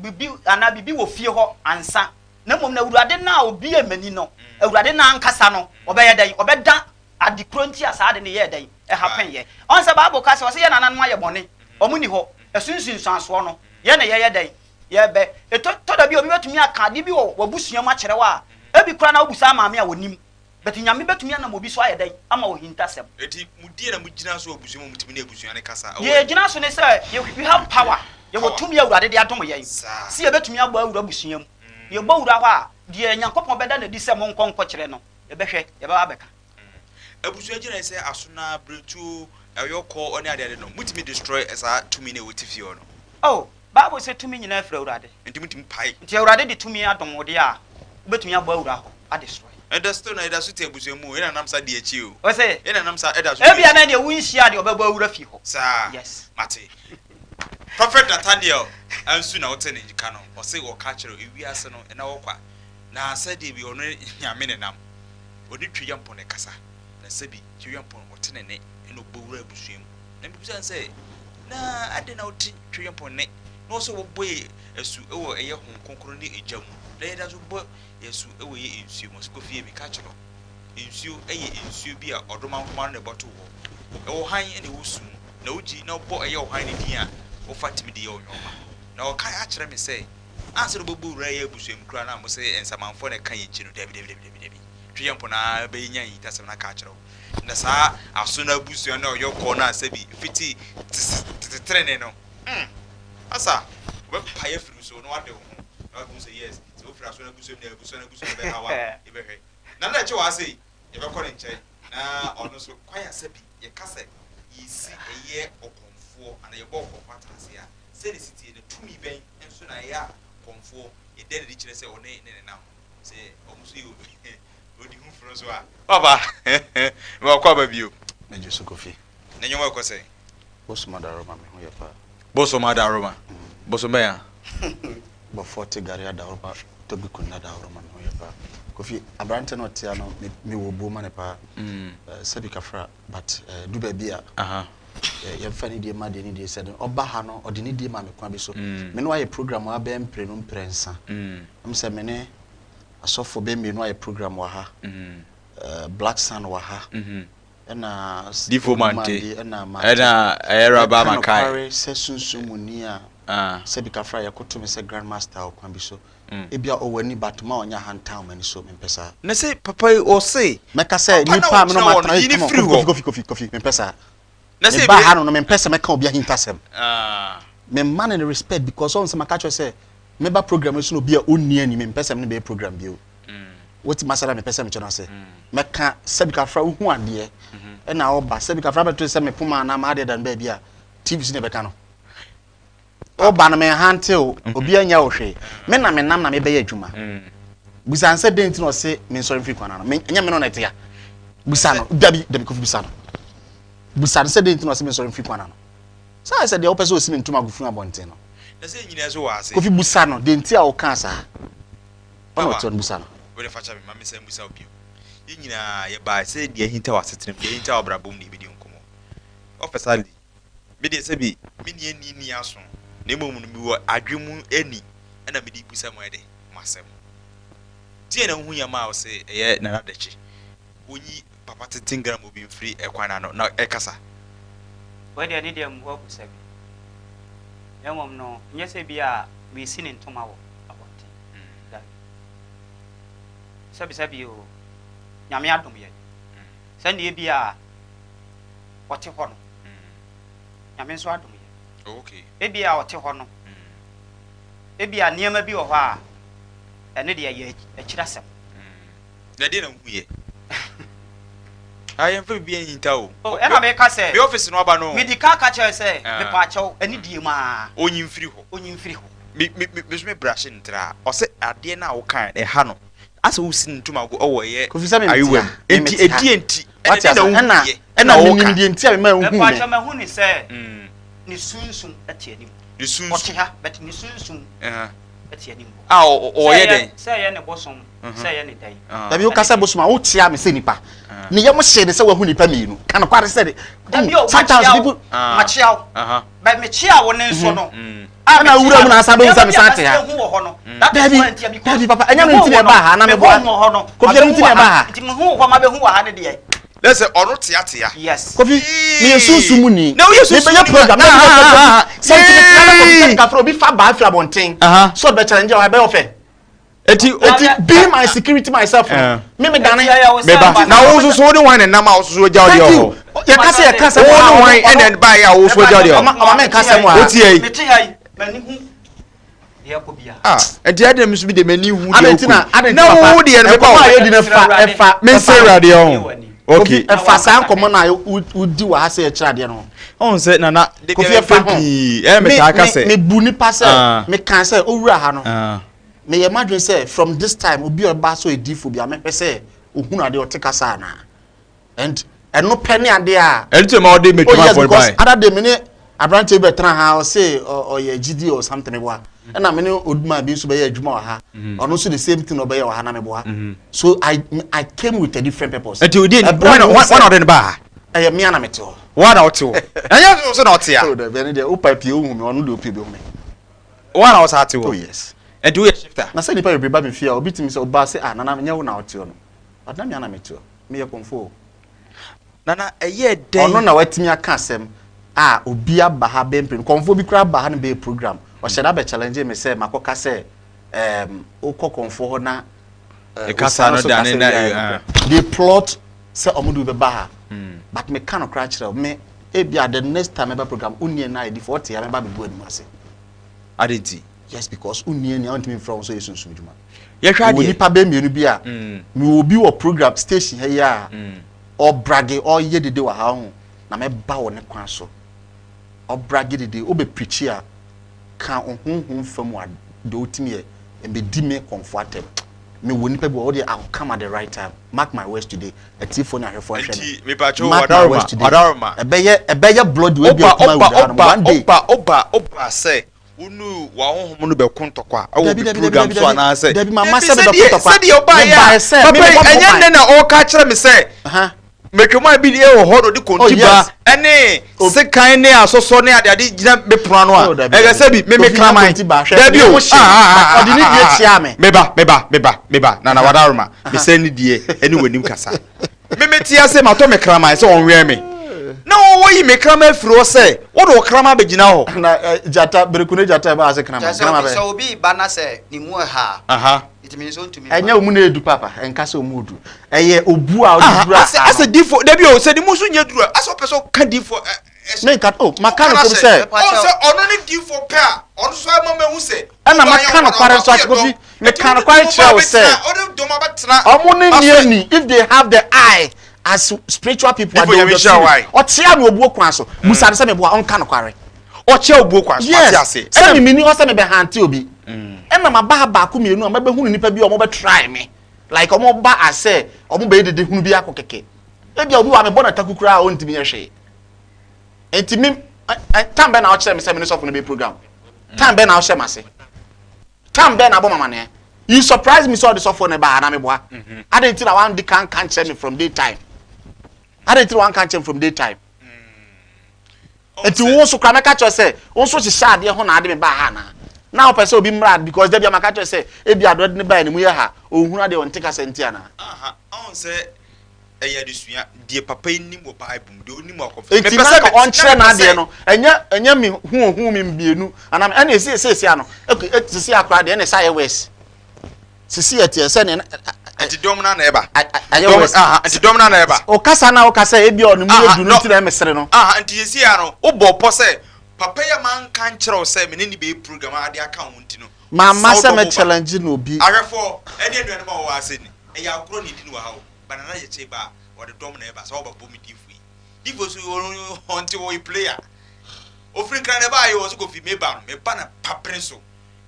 biribi anaa biribi wɔ fie hɔ ansa, na mmom no Awurade no a ɔbuee m'ani no, Awurade no ankasa no, ɔbɛyɛ dɛn? Ɔbɛda ade korɔ nti a saa ade no yɛɛ dɛn? Ɛhappen yɛ. Ɔn sɛ Bible ka sɛ, ɔse yɛn nananom ayɛ bɔne, wɔn nni hɔ, ɛso nsunsuansoɔ no, yɛn na yɛyɛ dɛn? Yɛbɛ, ɛtɔ tɔ da bi a obi bɛtumi aka adeɛ bi wɔ w'abusua mu akyerɛ wo a, ebi koraa na wobusaa maame a ɔnim. But Nyame bɛtumi anam obi so ayɛ dɛn ama wo ahintasɛm. Enti mo deɛ na mo gyina so wɔ abusua mu a motumi ne abusua no kasa wɔ. Deɛ yɛgyina so ne sɛ yɛ we have power, yɛwɔ Power. tumi a Awurade de adom yɛn Saa. sɛ yɛbɛtumi abɔ awura abusua mu. Yɛbɔ wura hɔ a, deɛ Nyankopɔn bɛda no adi sɛ monkɔ nkɔkyerɛ no, yɛbɛhwɛ, yɛbɛba abɛka. Abusua gyinae sɛ asona, biretuo, ɛyɔkɔ ne adeade no, motumi destroy saa tumi no a ɛwɔ tifi hɔ no. Oh, Bible se tumi nyinaa firi Awurade. Nti motumi pae. Nti Awurade de tumi adom wo deɛ a, wobɛtumi abɔ awura hɔ adestroy. Ɛda still na yɛda so te abusua mu o, yɛn nananom sa di akyi o. Ose, Yɛn nananom sa ɛda so di Ebia akyi. na ɛneɛ wonhyiaa deɛ ɔbɛbɔ awura fie hɔ. Saa, Yes. mate. Prophet Nathaniel nso na wote ne nka no, ɔse ɔka kyerɛ wo, ewiase no ɛna wɔ kwa, na sɛdeɛ bi ɔno Nyame nenam, ɔne Tweampɔn na ɛkasa, na sɛbi Tweampɔn ɔte ne nne ɛna ɔbɔ wura abusua mu. Na mebisa no sɛ, Na adɛn na wote Tweampɔn nne na ɔsɛ wɔbɔ yɛ asu wɔ ɛyɛ Honhom Kronkron ne egya mu, na yɛda nso bɔ yɛ asu wɔ ɛyɛ nsuo mu? Ɔse, Kofi ei, meka kyerɛ wo, nsuo yɛ nsuo bi a ɔdomankoma no na ɛbɔto hɔ. Ɛwɔ hann na ɛwɔ sum, na wogye na wobɔ ɛyɛ ɔhan no din a, wofa tumi de yɛ wo nnoɔma. Na ɔka akyerɛ me sɛ, ansa na wobɛbɔ wura yɛ abusua mu koraa no a mose nsamanfoɔ na ɛka yɛn akyi no, dabi, dabi, dabi, dabi, dabi. Tweampɔn ara bɛnya ahintasɛm no aka akyerɛ wo. Na saa aso no abusua no a ɔyɛ kɔɔ no a sɛbi fiti tete trenee no hmm asa ɔbɛpae afiri wo so na wade wo ho na wahu sɛ yes sɛ wofiri aso no abusua mu na abusua no abusua no bɛhaw a yɛbɛhwɛ na na ɛkyɛ wɔ ha sei yɛbɛkɔ ne nkyɛn na ɔno nso kwan a sɛbi yɛka sɛ yɛsi ɛyɛ ɔkɔmfoɔ anaa yɛbɔ ɔkɔmfoɔ ataase a sɛne si tie na tumi bɛn nso na ɛyɛ a kɔmfoɔ yɛdɛ ne de kyerɛ sɛ ɔne ne nenam sɛ ɔmo nso yɛ Odi ho funu nso a. Papa, mewɔ kɔ aba bio. Megye so Kofi. Ne nnwom ɛkɔ sɛn? Bosom Adaroma me ho yɛ paa. Bosom Adaroma. Bosom bɛn a? Bɔfoɔ te gari Adaworoma Togbi Kunna Adaworoma me ho yɛ paa. Kofi, aberante no ɔte ano me me wɔ buo ma no paa. Sɛbi kafra but du baabi a yɛmfa nidie ma deɛ nidie sɛ no. Ɔba ha no ɔde nidie ma me kwan bi so. Me ne wo ayɛ program abɛyɛ mprenu mprɛnsa. Ɛm sɛ me ne Asɔfo bɛ mmienu ayɛ program wɔ ha. Black Sun wɔ ha. Ɛna Difo Old Man Mante. bi ɛna Mante. Ɛna ɛyɛ Raba Mɛka Makai. nokware sɛ sunsum mu ni a sɛbi kafra yɛkoto me sɛ Grand Master wɔ kwan bi so. Ebia ɔwɔ ani but ma ɔnyɛ ahantan wɔ m'ani so mempɛ saa. Na se papa yi ɔse Mɛka sɛ papa na nipa a me ne ɔgyina ɔmo hɔ no atena yi ne come on firi Kofi hɔ. Kofi Kofi Kofi mempɛ saa. Na se Mebaa ebi ha no no mempɛ sɛ mɛka obi ahintasɛm. Memma no ne respect because ɔhu sɛ maka kyerɛ sɛ meba program no so na obi a ɔnni ani mempɛ sɛ me ne bɛyɛ program bio. Wote m'asɛm a mepɛ sɛ mekyɛ no ase. Mɛka sɛbi kafra wohu adeɛ ɛna ɔba sɛbi kafra bɛto sɛ me poma anaa m'adeɛ da no baabi a TV so na ɛbɛka no. Woba no menhante o, obi anya wo hwee. Me na menam na mebɛyɛ adwuma. Busa no sɛ dɛn nti na ɔse mensɔre mfiri kwan ano. Ɛnyɛ me no na ɛte a. Busa no, dabi, dabi Kofi busa no. Busa no sɛ dɛn nti na ɔse mensɔre mfiri kwan ano. Sɛ ayɛ sɛ deɛ wopɛ sɛ ɔsi me ntoma agu fi abɔnten no. Na sɛ nyina nso wɔ ase. Kofi busa no deɛ nti a wokaa saa. Ɔna ɔte hɔ no busa no. Wode fakyɛ me ma mensan mmusa wo bio. Yɛn nyinaa yɛbaa sɛ deɛ ahinta wɔ asetena mu, deɛ ahinta wɔ abrabɔ mu na yɛbɛdi ho nkɔmmɔ. Ɔfɛsa Lee, me deɛ sɛbi menni ani nni aso na mmom no mewɔ adwene mu ani ɛna mede bisa mo ɛdɛ mo asɛm. Deɛn na wohu yɛ maa wo sɛ ɛyɛ Nana Adakye? Wonyi papa tenten Ghana mu obi mfiri ɛkwan no ano na ɛkasa. Wei deɛ ne deɛ mmoa abusa bi. Na mmom no, nyɛ sɛ bi a meresi ne ntoma wɔ abɔnten. Dabi. Sɛbisɛbi o, Nyame adom yɛn. Sɛdeɛ bi a ɔte hɔ no, Nyame nso adom yɛn. Oh, okay. Ebi a ɔte hɔ no, ebi a nneɛma bi wɔ hɔ a, ɛno deɛ yɛ akyiri asɛm. Na ɛdeɛn na wohuiɛ? Ah, yɛmfa biribiara nhinta o. Oh, ɛna meka sɛ. Me office no aba no. Medi kan ka kyerɛ sɛ, mepaakyɛw, anidie mu ara. Ɔnyi mfiri hɔ. Ɔnyi mfiri hɔ. Me, me, me, me nso me brashe no tra. Ɔsɛ adeɛ no a wokae no, ɛha no. Asɛ wosi no ntomago ɛwɔ ɛyɛ Kofi sɛ me mete ayewa ha. mu. Me Enti, mete ha. ɛdeɛn nti? Ɛna Wate ɛdeɛn na ase? Ɛna, wohuiɛ? ɛna Ɛna menim woka. deɛ nti a mema wohuu me. Mepaakyɛw, mahu no sɛ ne sunsum te anim. Ne sunsum. Ɔte ha, but ne sunsum. te anim hɔ. A ɔyɛ dɛn? Sɛ ɛyɛ ne bosom, sɛ ɛyɛ ne dɛn. Dabi woka sɛ bosom a wokyea me sɛ nipa. Ne yam hyee ne sɛ wahu nipa mmienu. Ka nokware sɛ de. Dabi o, Sometimes makyea wo. people. Makyea wo. But mekyea wo ne nso no. Ɛna wura mu na asan bɛhu sɛ mesan te ha. Dabi, dabi papa, ɛnyɛ no nti na ɛbaa ha na meboa. Kofi ɛno nti na ɛbaa ha. Nti mehu hɔ ma bɛhu wɔ ha ne deɛ. Dɛ sɛ ɔno teatea. Yes. Kofi, meyɛ sunsum mu ni. Na woyɛ sunsum ni. Mebɛyɛ program. Na ah, sɛ nti metra na kɔfi sɛ nkafra obi fa baa firi abɔnten. Sɛ ɔde bɛ challenge a ɛbɛyɛ ɔfɛ. Eti eti be my security myself. Me me dane. Meba. Na wo nso so wo ne wan na nam a wo nso so agya wo deɛ wɔ hɔ. Yɛ ka sɛ yɛ ka sɛ. Wo ne wan ɛna ba yɛ a wo so agya deɛ hɔ. Ɔma me nka sɛm wa. Wo tie yi. Mete ha yi, m'ani hu deɛ ɛkɔ biara. Ah, ɛnti adɛn mi nso mi de m'ani hu deɛ ɛkɔ yi. Na wo deɛ no meba wo. Ɛkɔmɔ a yɛdi no fa ɛfa. Me nsɛ awurade ɔho. Okay. Ɛfa saa nkɔmɔ na wodi wɔ ha sɛ yɛkyerɛ adeɛ no ho. Ɔn sɛ nana de Kofi ɛfa ho. Pii ɛyɛ me taa ka sɛ. Me bu nipa sɛ me kan sɛ owura ha no. Me yɛ m'adwene sɛ from this time obi a ɔba sɛ ɔyɛ diifo bi a mɛhwɛ sɛ ohunu adeɛ ɔte kasa anaa. And ɛno pɛ ne adeɛ a. Ɛno ti ma ɔde metwuma afɔre bae. Oh yes because other day me ne aberanteɛ bi bɛtena ha ɔse ɔyɛ gyidi or something meboa. Ɛna me ne oduma bi nso bɛyɛ adwuma wɔ ha. Ɔno nso the same thing ɔbɛyɛ wɔ ha na meboa. So I I came with a different purpose. Ɛnti odi wɔn na ɔde ne ba ha. Ɛyɛ mmea na mete hɔ. Wɔn na ɔte hɔ. Ɛnyɛ so na ɔte a. Oh dabi ɛne deɛ wopa pie wohu me ɔno deɛ opie bɛhu me. Wɔn na ɔsa te hɔ. Oh yes. Ɛnti woyɛ shifter. Na sɛ nipa bebree ba me fie a obi tumi sɛ ɔba sɛ ah nana nyɛ wo na ɔte hɔ no. But na mmea na mete hɔ. Meyɛ kɔmfo o. Nana ɛyɛɛ dɛn. Ɔno na watumi aka asɛm a obi aba ha bɛyɛ mprenu. Kɔmfoɔ bi koraa ba ha no bɛyɛ program. Ɔhyɛ da bɛ challenge me sɛ makɔka sɛ ɛɛm wokɔ kɔmfoɔ hɔ na Kasa no dane na ɛɛ. They plot sɛ ɔmo de wo bɛba ha. But meka nokorɛ akyerɛ wo, me ebia the next time mɛba program wonni ani ayɛ difo, ɔte ha mɛba abɛbu anim ase. Adɛn nti? Yes because wonni ani a wontumi mfrɛ wo sɛ ɔyɛ sunsum dwuma. Yɛhwɛ Mewɔ adeɛ. nipa bɛyɛ mmienu bi a mewɔ obi wɔ program station ha yi a ɔbrage ɔyɛ dede wɔ ha ɔho na mɛba wɔ ne kwan so. Ɔbrage dede wobɛ preachi a ka ɔhonhom fa mu a deɛ wotumi yɛ mbɛdi me kɔmfo atɛm. Mewɔ nipa bi wɔ hɔ wodeɛ I will come at the right time mark my words today atiefoɔ ne ahwɛfoɔ nhwɛ Nti me mepakyɛw mark my words Wadaroma today Wadaroma ɛbɛyɛ ɛbɛyɛ bloody wɔ ebi Woba akuma woba wura no woba one day. woba woba woba sɛ wo ne w'ahonhom no bɛko ntɔkwa wɔ Dabi me dabi dabi program dabi so dabi anaasɛ dabi mama Dabi sɛ mebɛko sɛdeɛ ntɔkwa sɛdeɛ wobaeɛ mebae a sɛ papa me yi mebɔ me ho ɛnyɛ ban nnɛ na ɔreka akyerɛ me sɛ Aha. metwam a bi wɔ hɔ na ɔde Oh kontiba yes. ɛne Oh. sekan ne asɔsɔ ne adeade gyina me pono ano a Oh dabi ɛyɛ dabi. sɛ bi me me Kofi nya kraman kontiba hwɛ dabi ne o ho ah hye ah but ɔde ne ah deɛ ah kyia me. meba meba meba meba nana Aha. wadaroma Aha. mesɛ ne deɛ ɛne w'anim kasa Me me te ase matɔ me kraman sɛ ɔnwɛn me. Na wɔyi me kraman afiri hɔ sɛ wode wo kraman abɛgyina hɔ. Na eh, gyata bereku ne gyata ɛbaa ase kraman Kyerɛ sɛ kraman obi bɛyɛ. sɛ obi ba na sɛ ne mu ɛha a, Aha. it means ɔntumi mma. Ɛnyɛ ɔmu na edu papa ɛnka sɛ ɔmu odu ɛyɛ obu a ɔde Aha, dura asɛ ha asɛ no. difo dabi o sɛ ne mu nso nyɛ duru a asɛ ɔpɛ sɛ ɔka difo ɛ ɛ Menka oh maka ɔka no kom n'asɛ sɛ ɔn sɛ ɔno ne difo pɛ a ɔno nso ama mahu sɛ ɛna wodɔ maka ayɔnko na nokware nso ɔbaako akyerɛ yɛ Kofi dɔm nti meka wode nokware dɔm kyerɛ wo sɛ abɛtena wode dɔm abɛtena ɔmo ne nni asɛ ani if they have the eye as spiritual people a difo they nyame will nhyira see wo ae. ɔkyea me obuo kwan so busa no sɛ meboa ɔnka nokware Ɔkyea obuo kwan so mate yes ase sɛ ɛna me meni hɔ sɛ mebɛ hante obi ɛna maba ha baako mmienu a mɛbɛhunu nipa bi a ɔmo bɛ try me like ɔmo ba asɛ ɔmo bɛyɛ dede hunu bi akɔ kɛkɛ ebia obi wɔ a mebɔ no ataku koraa a ɔntumi nyɛ hwee nti me time bɛn na ɔkyerɛ me sɛ me ne sɔfo no bɛ program time bɛn na ɔhyɛ m'ase Time bɛn na abɔ me amaneɛ? You surprise me sɛ ɔde sɔfoɔ no baa anaa meboa? Adɛn nti na wandi kan nka nkyerɛ me from day time? Adɛn nti na wanka nkyerɛ me from day time? Nti wo nso koraa mɛka kyerɛ sɛ wo nso hyehyɛ adeɛ ho na ade me baa ha anaa? Na wopɛ sɛ obi mmra because da bi a maka kyerɛ sɛ ebi adeɛ ɔde ne baa ne mu yɛ ha, ɔnhunu adeɛ ɔnte kasa nti anaa? Aha, ɔn sɛ ɛyɛ adesua deɛ papa yi nim wɔ bible mu deɛ ɔnim wɔ akɔmfo Enti na nka ɔnkyerɛ n'adeɛ no ɛnyɛ ɛnyɛ me hu ohu me mmienu anaa ɛna esi esi ano okay sisi akora deɛ ɛna ɛsɛ ayɛ wɛs sisi ɛteɛ sɛ nea nti dɔm na na ɛba ayɛ wɛs nti dɔm na na ɛba ɔkasa na ɔkasa ebi ɔno mu yɛ dunu nti na ɛmɛ sere no aha nti sisi ano wobɔ pɔ sɛ papa yi a manka nkyerɛ wo sɛ me ne ne bɛyɛ program a ade aka ho nti no mama sɛ mɛ challenge no obi ahwɛfoɔ ɛne anuanom a wɔwɔ ase ni ɛyɛ agorɔ na ɛdi no wɔ ha o Banana yɛ kyee ba a ɔde dɔm na ɛba sɛ ɔba bɔ me difo yi difo so ɔnte ɔyɛ player ofiri nkran na ɛba ayɛ ɔsɛ kofi meba no meba na papere so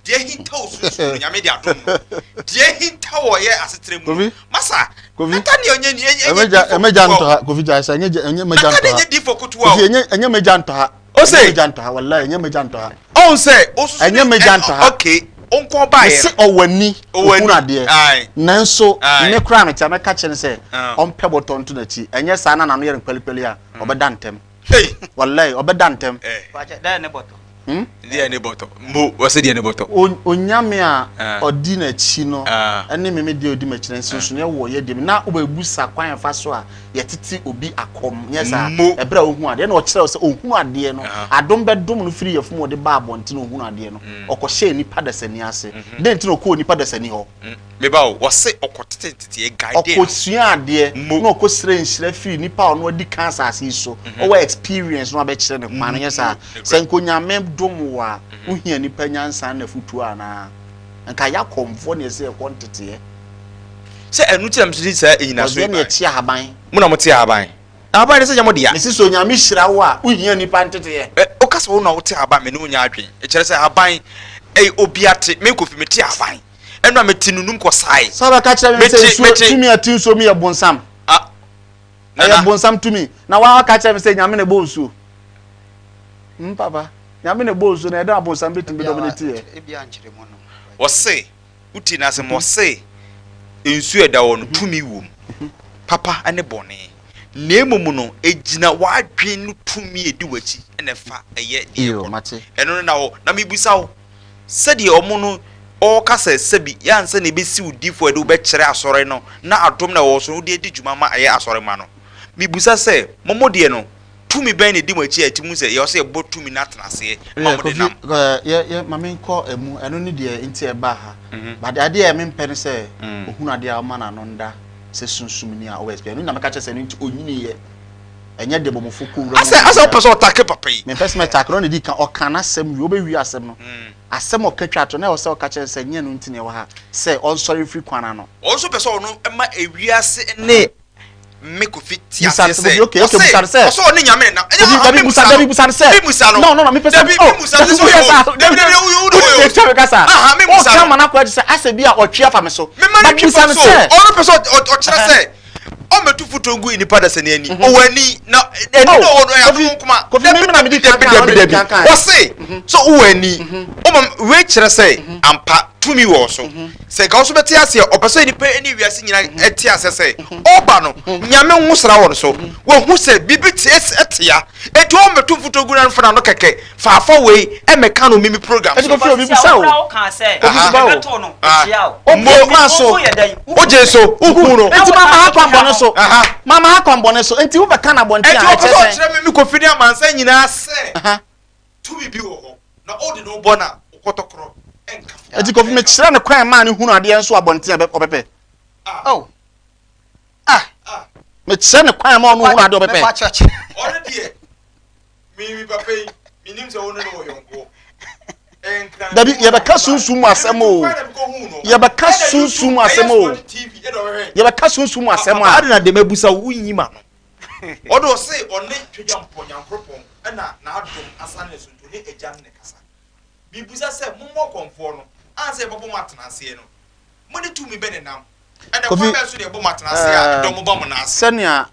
deɛ ahinta wɔ sunsun no nyame de adom no deɛ ahinta wɔ yɛ asetra mu no masa nata ne ɔnyɛ ni ɛnyɛ difo ɛmɛgya ntɔ ha kofi gya sɛ ɛnyɛ ɛnyɛ mɛgya ntɔ ha nata ne ɛnyɛ difo kotoa o kofi ɛnyɛ ɛnyɛ mɛgya ntɔ ha Ose. Ɛnyɛ megya ntɔ ha wallahi ɛnyɛ megya ntɔ ha. Ɔn sɛ osusu Ɛnyɛ megya ntɔ ha. Okay onkɔ ba yɛ. Mese ɔwɔ ani ohunu adeɛ. Nanso me koraa mete a mɛka kyerɛ no sɛ ɔmpɛ bɔtɔ nto n'akyi. Ɛnyɛ saa na n'ano yɛ no kpalikpali a ɔbɛda ntɛm. Wallahi ɔbɛda ntɛm. Dɛn ne bɔtɔ? Hmm? Deɛ ne bɔtɔ mo wɔsɛ deɛ ne bɔtɔ. Onyame a ɔdi n'akyi no ne me me deɛ ɔdi m'akyi no nsonsonoeɛ wɔ yɛ deɛ mu na wobɛbusa kwan a ɛfa so a yɛtete obi akɔm nyɛ saa ɛberɛ a ɔhu adeɛ na ɔkyerɛ wo sɛ ɔhunu adeɛ no adom bɛdom no firi yafunu mu ɔde ba abɔnten ɔhunu adeɛ no ɔkɔhyɛɛ nipa dasani ase dɛn nti na ɔkɔɔ nipa dasani hɔ? Meba o, wɔse ɔkɔtete nteteɛ, guide no. Ɔkɔsua adeɛ na ɔkɔsrɛ nhyira firi nipa a ɔno adi kan asase yi so, ɔwɔ experience na wabɛkyerɛ no kwan no, nyɛ saa? Sɛ nka Onyame dom wo a, wohia nipa nyansa ne afutuo anaa? Nka yɛ akɔmfoɔ na ɛsɛ yɛkɔ nteteɛ. Sɛ ɛno nti na me nso de saa nnyinasoɔ yi baeɛ. Because yɛn na yɛte ahaban. Mo na mote ahaban. Ahaban de sɛ nyɛ mo dea. Mese sɛ Onyame hyira wo a, wohia nipa nteteɛ. Ɛ, woka sɛ wo na wote ahaban, me ne wo nyɛ adwene. Ɛkyerɛ sɛ ahaban, ɛy, obia te, me Kofi mete ahaban. Ɛno a mete nunum kɔ sae. Sɛ wobɛka kyerɛ me sɛ nsuo, tumi a ɛte nsuo mu yɛ bonsam. Ah, Nana. Ɛyɛ bonsam tumi. Na woa waka kyerɛ me sɛ Nyame na ɛbɔɔ nsuo. Hmm, papa. Nyame na ɛbɔɔ nsuo na ɛdɛn na bonsam bɛtumi bɛ dominate yɛ? Ebia nkyerɛmu no. Wɔse. Wotie n'asɛm, ɔse nsu a ɛda hɔ no tumi wom, papa ne bɔne, na mmom no egyina w'adwene no tumi a edi w'akyi na ɛfa ɛyɛ deɛ ɛkɔ no. Ɛno no na hɔ. Na mebisa wo, sɛdeɛ wɔn no ɔreka sɛ sɛbi yɛ ansa na ebesi wo difoɔ a yɛde wo bɛkyerɛ asɔre no na adom na ɛwɔ so no wode adi dwuma ma ɛyɛ asɔremma no, mebisa sɛ mo mo deɛ no Tumi bɛn na edi mo akyi a ɛte mu sɛ yɛwɔ sɛ yɛbɔ tumi no atenaseɛ ma Yɛ wɔde Kofi nam? eh, yɛ yɛ ma menkɔ emu ɛno ne deɛ nti a ɛbaa ha but adeɛ a mempɛ ne sɛ ohunu adeɛ a ɔma n'ano nda sɛ sunsum ni a ɔwɔ experience ɛno na meka kyerɛ sɛ ɛno nti onyiniiɛ ɛnyɛ deɛ bɔmmɔfo kɔ wura mu Asɛ asɛ wopɛ sɛ ɔtake papa yi. Mempɛ sɛ mɛtake no ɔna di kan ɔka n'asɛm wie ɔbɛwie asɛm no asɛm a ɔka twa to no na ɛwɔ sɛ ɔka kyerɛ no sɛ nyɛ ɛno nti na ɛwɔ ha sɛ ɔnsɔre mfiri kwan ano. Ɔno nso pɛ sɛ ɔno ma ewiase ne me Kofi te Busa aseɛ no sɛ okay okay ɔse busa no sɛ ɔsɛ ɔne Nyame nenam ɛnyɛ Kofi ah dabi me busa busa dabi no busa no sɛ me busa no no no no mepɛ sɛ dabi oh me busa no dabi sɛ woyɛ ɔyɛ saa o dabi dabi wo wo wode ɔyɛ twa me kasa aha me busa ɔka no ma no akɔyɛ te sɛ asɛ bi a ɔtwe afa me so me ma no but twi busa fa no so sɛ ɔno pɛ sɛ ɔkyerɛ sɛ ɔmmɛtu foto ngu nnipa dasani ani ɔwɔ ani na ani na ɔwɔ no ɛyɛ Kofi adom nkoma Kofi dabi me na dabi medi kan dabi kan dabi ɔna di dabi kan kan ɔse sɛ wowɔ ani woma wei kyerɛ sɛ ampa tumi wɔ wo so Sɛ nka wo nso bɛte aseɛ, ɔpɛ sɛ nnipa ne wiase nyinaa te aseɛ sɛ ɔreba no, Nyame ho sra wɔ no so. Wahu sɛ biribi te ɛtea, enti ɔmmɛto mfuturo gu n'ano no kɛkɛ, fa afa wei ɛmmɛka no mimi program so. Kofi obi bisa o. Kofi ba o. Obi kwan so. Ogye so, wohu no. Enti mama ha kwan bɔne so. Mama ha kwan bɔne so. Enti wobɛka no abɔnten a ɛkyerɛ sɛn? Enti ɔpɛ sɛ ɔkyerɛ mimi Kofi ne amansan nyinaa sɛ Tumi bi wɔ hɔ, na ɔde ne ho bɔ no a, wo kɔtɔkorɔ nka fam. Enti Kofi, mekyerɛ no kwan maa no hunu adeɛ nso abɔnten a ɔbɛpɛ. Oh. Ah. Mekyerɛ no kwan ma ɔno hunu adeɛ ɔbɛpɛ. Ɔno deɛ, me me papa yi, menim sɛ wo ne no wɔ yɔnkoɔ. Dabi, yɛbɛka sunsum mu asɛm o. Yɛbɛka sunsum mu asɛm o. Yɛbɛka sunsum mu asɛm a. Ade na deɛ mabusa wo, wonyi ma no. Ɔde ɔse ɔne Tweduampɔ Nyankoropɔn na n'adom asane ne so nti ɔne Agya no na ɛkasa. Mebisa sɛ mommɔ ɔkɔmfoɔ no ansa yɛbɛbɔ mo atenaseɛ no, mone tumi bɛ ne nam? Ɛna Kofi, kwan bɛn so na yɛbɔ mo atenaseɛ a dɔm ba mo nan ase? Sɛnea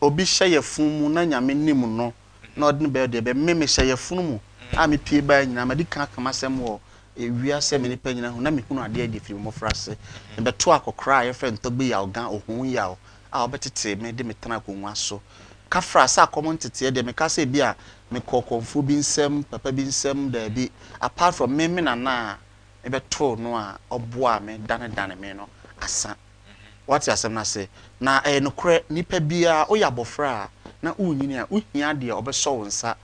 obi hyɛ yafunu mu na Nyame nim no na ɔde no bɛyɛ deɛ ɛbɛyɛ, me mehyɛ yafunu mu a mepue baeɛ nyinaa madi kan aka m'asɛm wɔ wiase a me nnipa nyinaa hu na mehunu adeɛ adi firi me mmɔfraase. Mebɛtoo akɔkoraa a yɛfrɛ no Tɔgbi Yaw Gan Ohun Yaw a ɔbɛtetee me de me tenaa akongua so. Kafra, sɛ akɔm nteteɛ deɛ, meka sɛ ebia mekɔɔ kɔmfoɔ bi nsam, papa bi nsam, daabi. Apart from me me nana a mebɛtoo no a ɔboaa me danedane me no, asa. Woate asɛm no ase? Na ɛyɛ nokorɛ, nipa biara, woyɛ abɔfra a na worenyini a, wohia deɛ ɔbɛsɔ wo nsa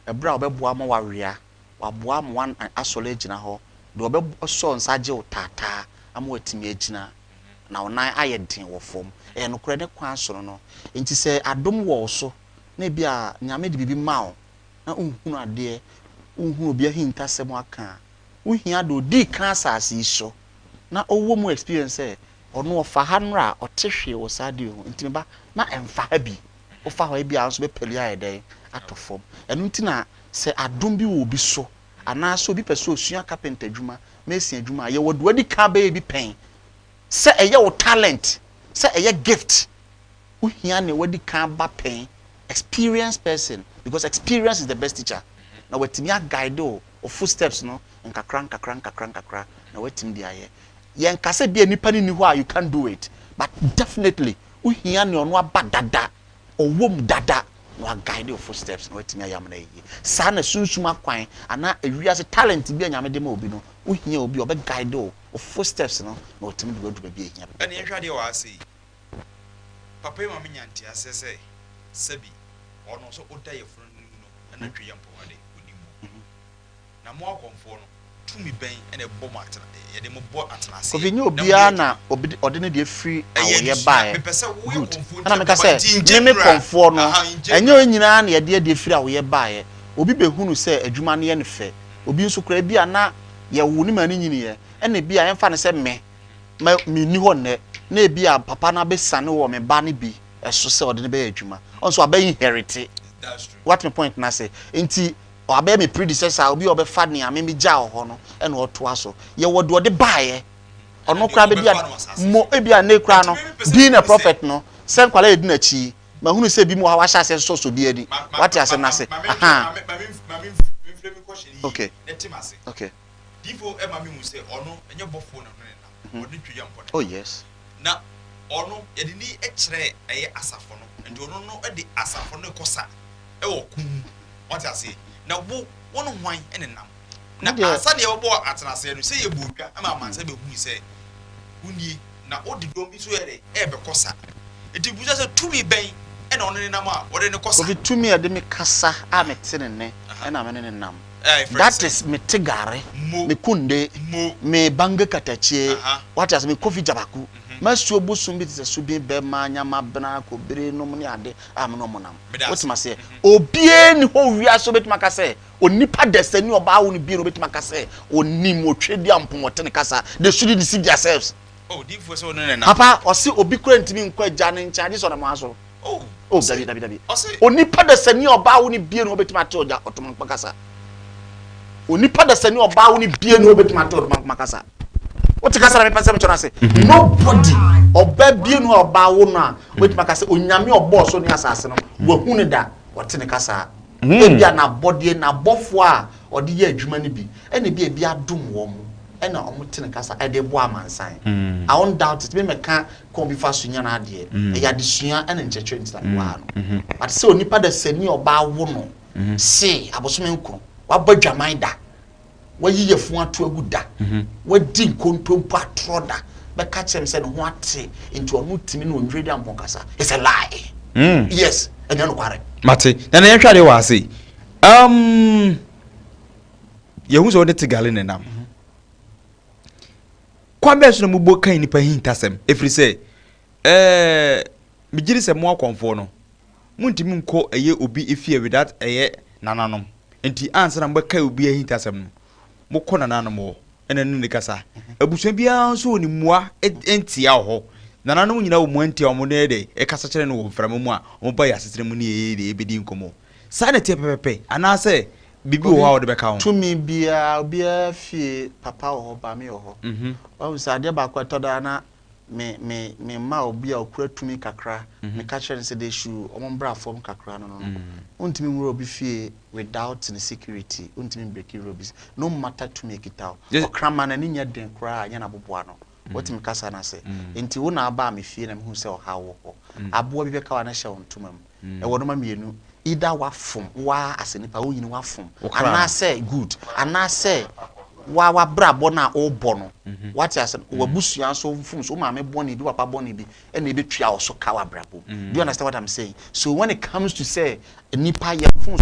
ɛberɛ a ɔbɛboa ama woawea, waboa ama woasɔre agyina hɔ, deɛ ɔbɛsɔ wo nsa agye wo taataa ama woatumi agyina. na wo nan ayɛ den wɔ fam. Ɛyɛ nokorɛ, ne kwan sono no. Enti sɛ adom wɔ wo so, na ebia Nyame de biribi ma wo, na wonhunu adeɛ, wonhunu obi ahintasɛm aka a, wohia deɛ ɔdii kan asase yi so, na ɔwɔ mu experience sɛ, ɔno ɔfa ha nnora a, ɔte hwee wɔ saa adeɛ yi ho, nti me ba, ma ɛmfa ha bi. Wofa hɔ a, ebia wo nso bɛpali ayɛ dɛn? Atɔ fam. Ɛno nti na sɛ adom bi wɔ obi so, Anaasɛ obi pɛ sɛ osua kapenta adwuma, mason adwuma a, yɛwɔ deɛ wadi kan abɛyɛ bi pɛn. Sɛ ɛyɛ wo talent, sɛ ɛyɛ gift, wohia nea wadi kan aba pɛn, experienced person, because experience is the best teacher. Na watumi a guide wo, wo footsteps no nkakra nkakra nkakra nkakra na watumi de ayɛ. Yɛnka sɛ bia nipa no nni hɔ a you can't do it, but definitely wohia nea ɔno aba dada, ɔwɔ mu dada. na wa guide wo footsteps na watumi ayɛ amena yie. Saa na sunsum akwan anaa ewiase talent bi a Nyame de ma obi no, wohia obi a ɔbɛ guide wo wo footsteps no na watumi de wo aduru baabi a ehia Ɛne pɛpɛpɛ. yɛnhwɛ adeɛ wɔ ha sei, papa yi ma me nya nteaseɛ sɛ sɛbi ɔno sɛ ɔda yafunu no mu no ɛna twe yɛ mpɔwa de ɔnim mu. Na mo akɔmfoɔ no, tumi bɛn na ɛbɔ mo atena, yɛde mo bɔ atenaseɛ Kofi nyɛ na moyɛ obiara na adwuma? obi ɔde ne deɛ firi Ɛyɛ awoyɛ adesua. baeɛ. Mepɛ sɛ woyɛ Good. kɔmfoɔ nti Ɛna na meka meba sɛ nti in me me general, kɔmfoɔ no, aha, in ɛnyɛ general. yɛn nyinaa na yɛde adeɛ firi awoyɛ baeɛ. Obi bɛhunu sɛ adwuma no yɛ no fɛ. Obi nso koraa ebi a na yɛwoo no ma no nyiniiɛ. Ɛna ebi a yɛmfa no sɛ me, ma menni hɔ nnɛ, na ebi a papa no abɛsiane wɔ me ba no bi so sɛ ɔde no bɛyɛ adwuma. Ɔno nso wabɛ inherite. That's true. Woate me point no ase? Nti Wabɛyɛ me predecessor, obi a ɔbɛfa nea me megyaa wɔ hɔ no na ɔtoa so. Yɛwɔ deɛ ɔde baeɛ, ɔno koraa bɛbi a mo ebi a nnɛ koraa no, being a prophet no, sɛ nkwadaa yɛdi n'akyi yi, mahunu sɛ ebi mu wɔ ha wahyɛ aseɛ sosɔsosɔ bi ani. Wate asɛm no ase? Ahaa. Okay. Okay. Oh yes. Na ɔno yɛde ni kyerɛ ɛyɛ asafo no, nti ɔno no de asafo no kɔ sa wɔ ɔko mu. Wate aseɛ? Na wo, wo ne hwan nenam? Na ansa na yɛbɛbɔ atenaseɛ no, sɛ yɛbɔɔ dwa ma amansan bɛhui sɛ wo nie, na wode dɔm bi nso yɛ dɛn? Ɛrebɛkɔ sa. Enti mebisa sɛ, tumi bɛn na ɔne nenam a wɔde no kɔ sa? Kofi, tumi a ɛde me kasa a mete ne nne na me ne no nam. That is me te gare, me kunde, me bange katakyie, wate ase, me Kofi Gyabaku. Masuo bosom bi te sɛ Subin, Bɛma, Nyama, Bena, Kobire nom ne ade a me ne wɔn nam. Wote aseɛ? Obiara nni hɔ wiase a obetumi aka sɛ onipa dasani ɔbaa awo no bio na obetumi aka sɛ onim Otwedeampɔn ɔte ne kasa. They shouldn't deceive themselves. Oh, diifoɔ sɛ ɔne ne nam. Papa, ɔse obi koraa ntumi nkɔ agya no nkyɛn agye sɛ ɔnam aso. Oh, Oh, ɔse, dabi, dabi, dabi. ɔse. Onipa dasani ɔbaa awo no bio na obetumi ate ɔgya ɔtomankoma kasa. Onipa dasani ɔbaa awo no bio na obetumi ate ɔtomankoma kasa. Wote kasa na mepɛ sɛ mekyerɛ no ase. Nobody, ɔbaa bio no a ɔbaa wo no a, wobɛtumi aka sɛ Onyame a ɔbɔɔ soro ne asase no, wahu no da, ɔte ne kasa. Ebia n'abɔdeɛ, n'abɔfoɔ a ɔde yɛ adwuma no bi, ɛna ebia ebi adom wɔn, ɛna wɔte ne kasa ɛde boa amansan. I won't doubt it. Me mɛka kwan obi fa so nya n'adeɛ. Ɛyɛ adesua ɛne nkyerɛkyerɛ nti na mewɔ ha no. But sɛ onipa dasani a ɔbaa wo no, se abosome nkron, wabɔ adwaman da, wayi yafunu ato agu da, wadi nkontompo atorɔ da, bɛka kyerɛ me sɛ ne ho ate nti ɔno tumi ne Onwere Dampɔn kasa. It's a lie. Mm. Yes, ɛnyɛ nokware. Mate. Na na yɛnhwɛ adeɛ wɔ ha sei. Um, yɛhu sɛ wode Tegale ne nam. Kwan bɛn so na mobɔ kan nnipa hintasɛm? Ɛfiri sɛ, ɛɛ, megye di sɛ mo akɔmfoɔ no, Montumi nkɔ ɛyɛ obi efie without ɛyɛ nananom. Nti ansa na mobɛkae obi ahintasɛm no, mokɔ nananom hɔ ɛna ne ne kasa. Abusua biara nso wɔ ne mua ntia wɔ hɔ. Nananom nyinaa wɔ mua ntia a wɔn yɛ dɛ ɛkasa kyerɛ no wɔ mframa mu a wɔba yɛ asetena mu ne yɛyɛ dɛ ɛbɛdi nkɔmmɔ. Saa na ɛteɛ pɛpɛpɛ anaasɛ biribi wɔ hɔ a Kobi, wode bɛka ho? tumi biara, obiara fie papa wɔ hɔ, maame wɔ hɔ. Wahu sɛ adeɛ baako a ɛtɔ da a na me me me ma obi a okura tumi kakra mm-hmm. me ka kyerɛ no sɛ they should wɔn mbra fam kakra no no no mm. wontumi nwura obi fie without ne security wontumi breki wura obi no matter tumi ekita o ɔkraman n'ani nyɛ den koraa nyɛ n'aboboa no mm. wotumi kasa n'ase mm. nti wo na aba me fie na mehu sɛ ɔhaw wɔ hɔ aboa bi bɛka wa na hyɛ wo ntoma mu Ɛwɔ nnoɔma mmienu, either wafom, woaa as a nipa wonyini wafom, anaasɛ good, anaasɛ woaa w'abrabɔ no a wobɔ no, wate ase, w'abusua nso mfomso, wo maame bɔne bi, wo papa bɔne bi ɛna ɛbɛtua wo so ka w'abrabɔ mu. Do you understand what I'm saying? So when it comes to sɛ nipa yɛ mfomso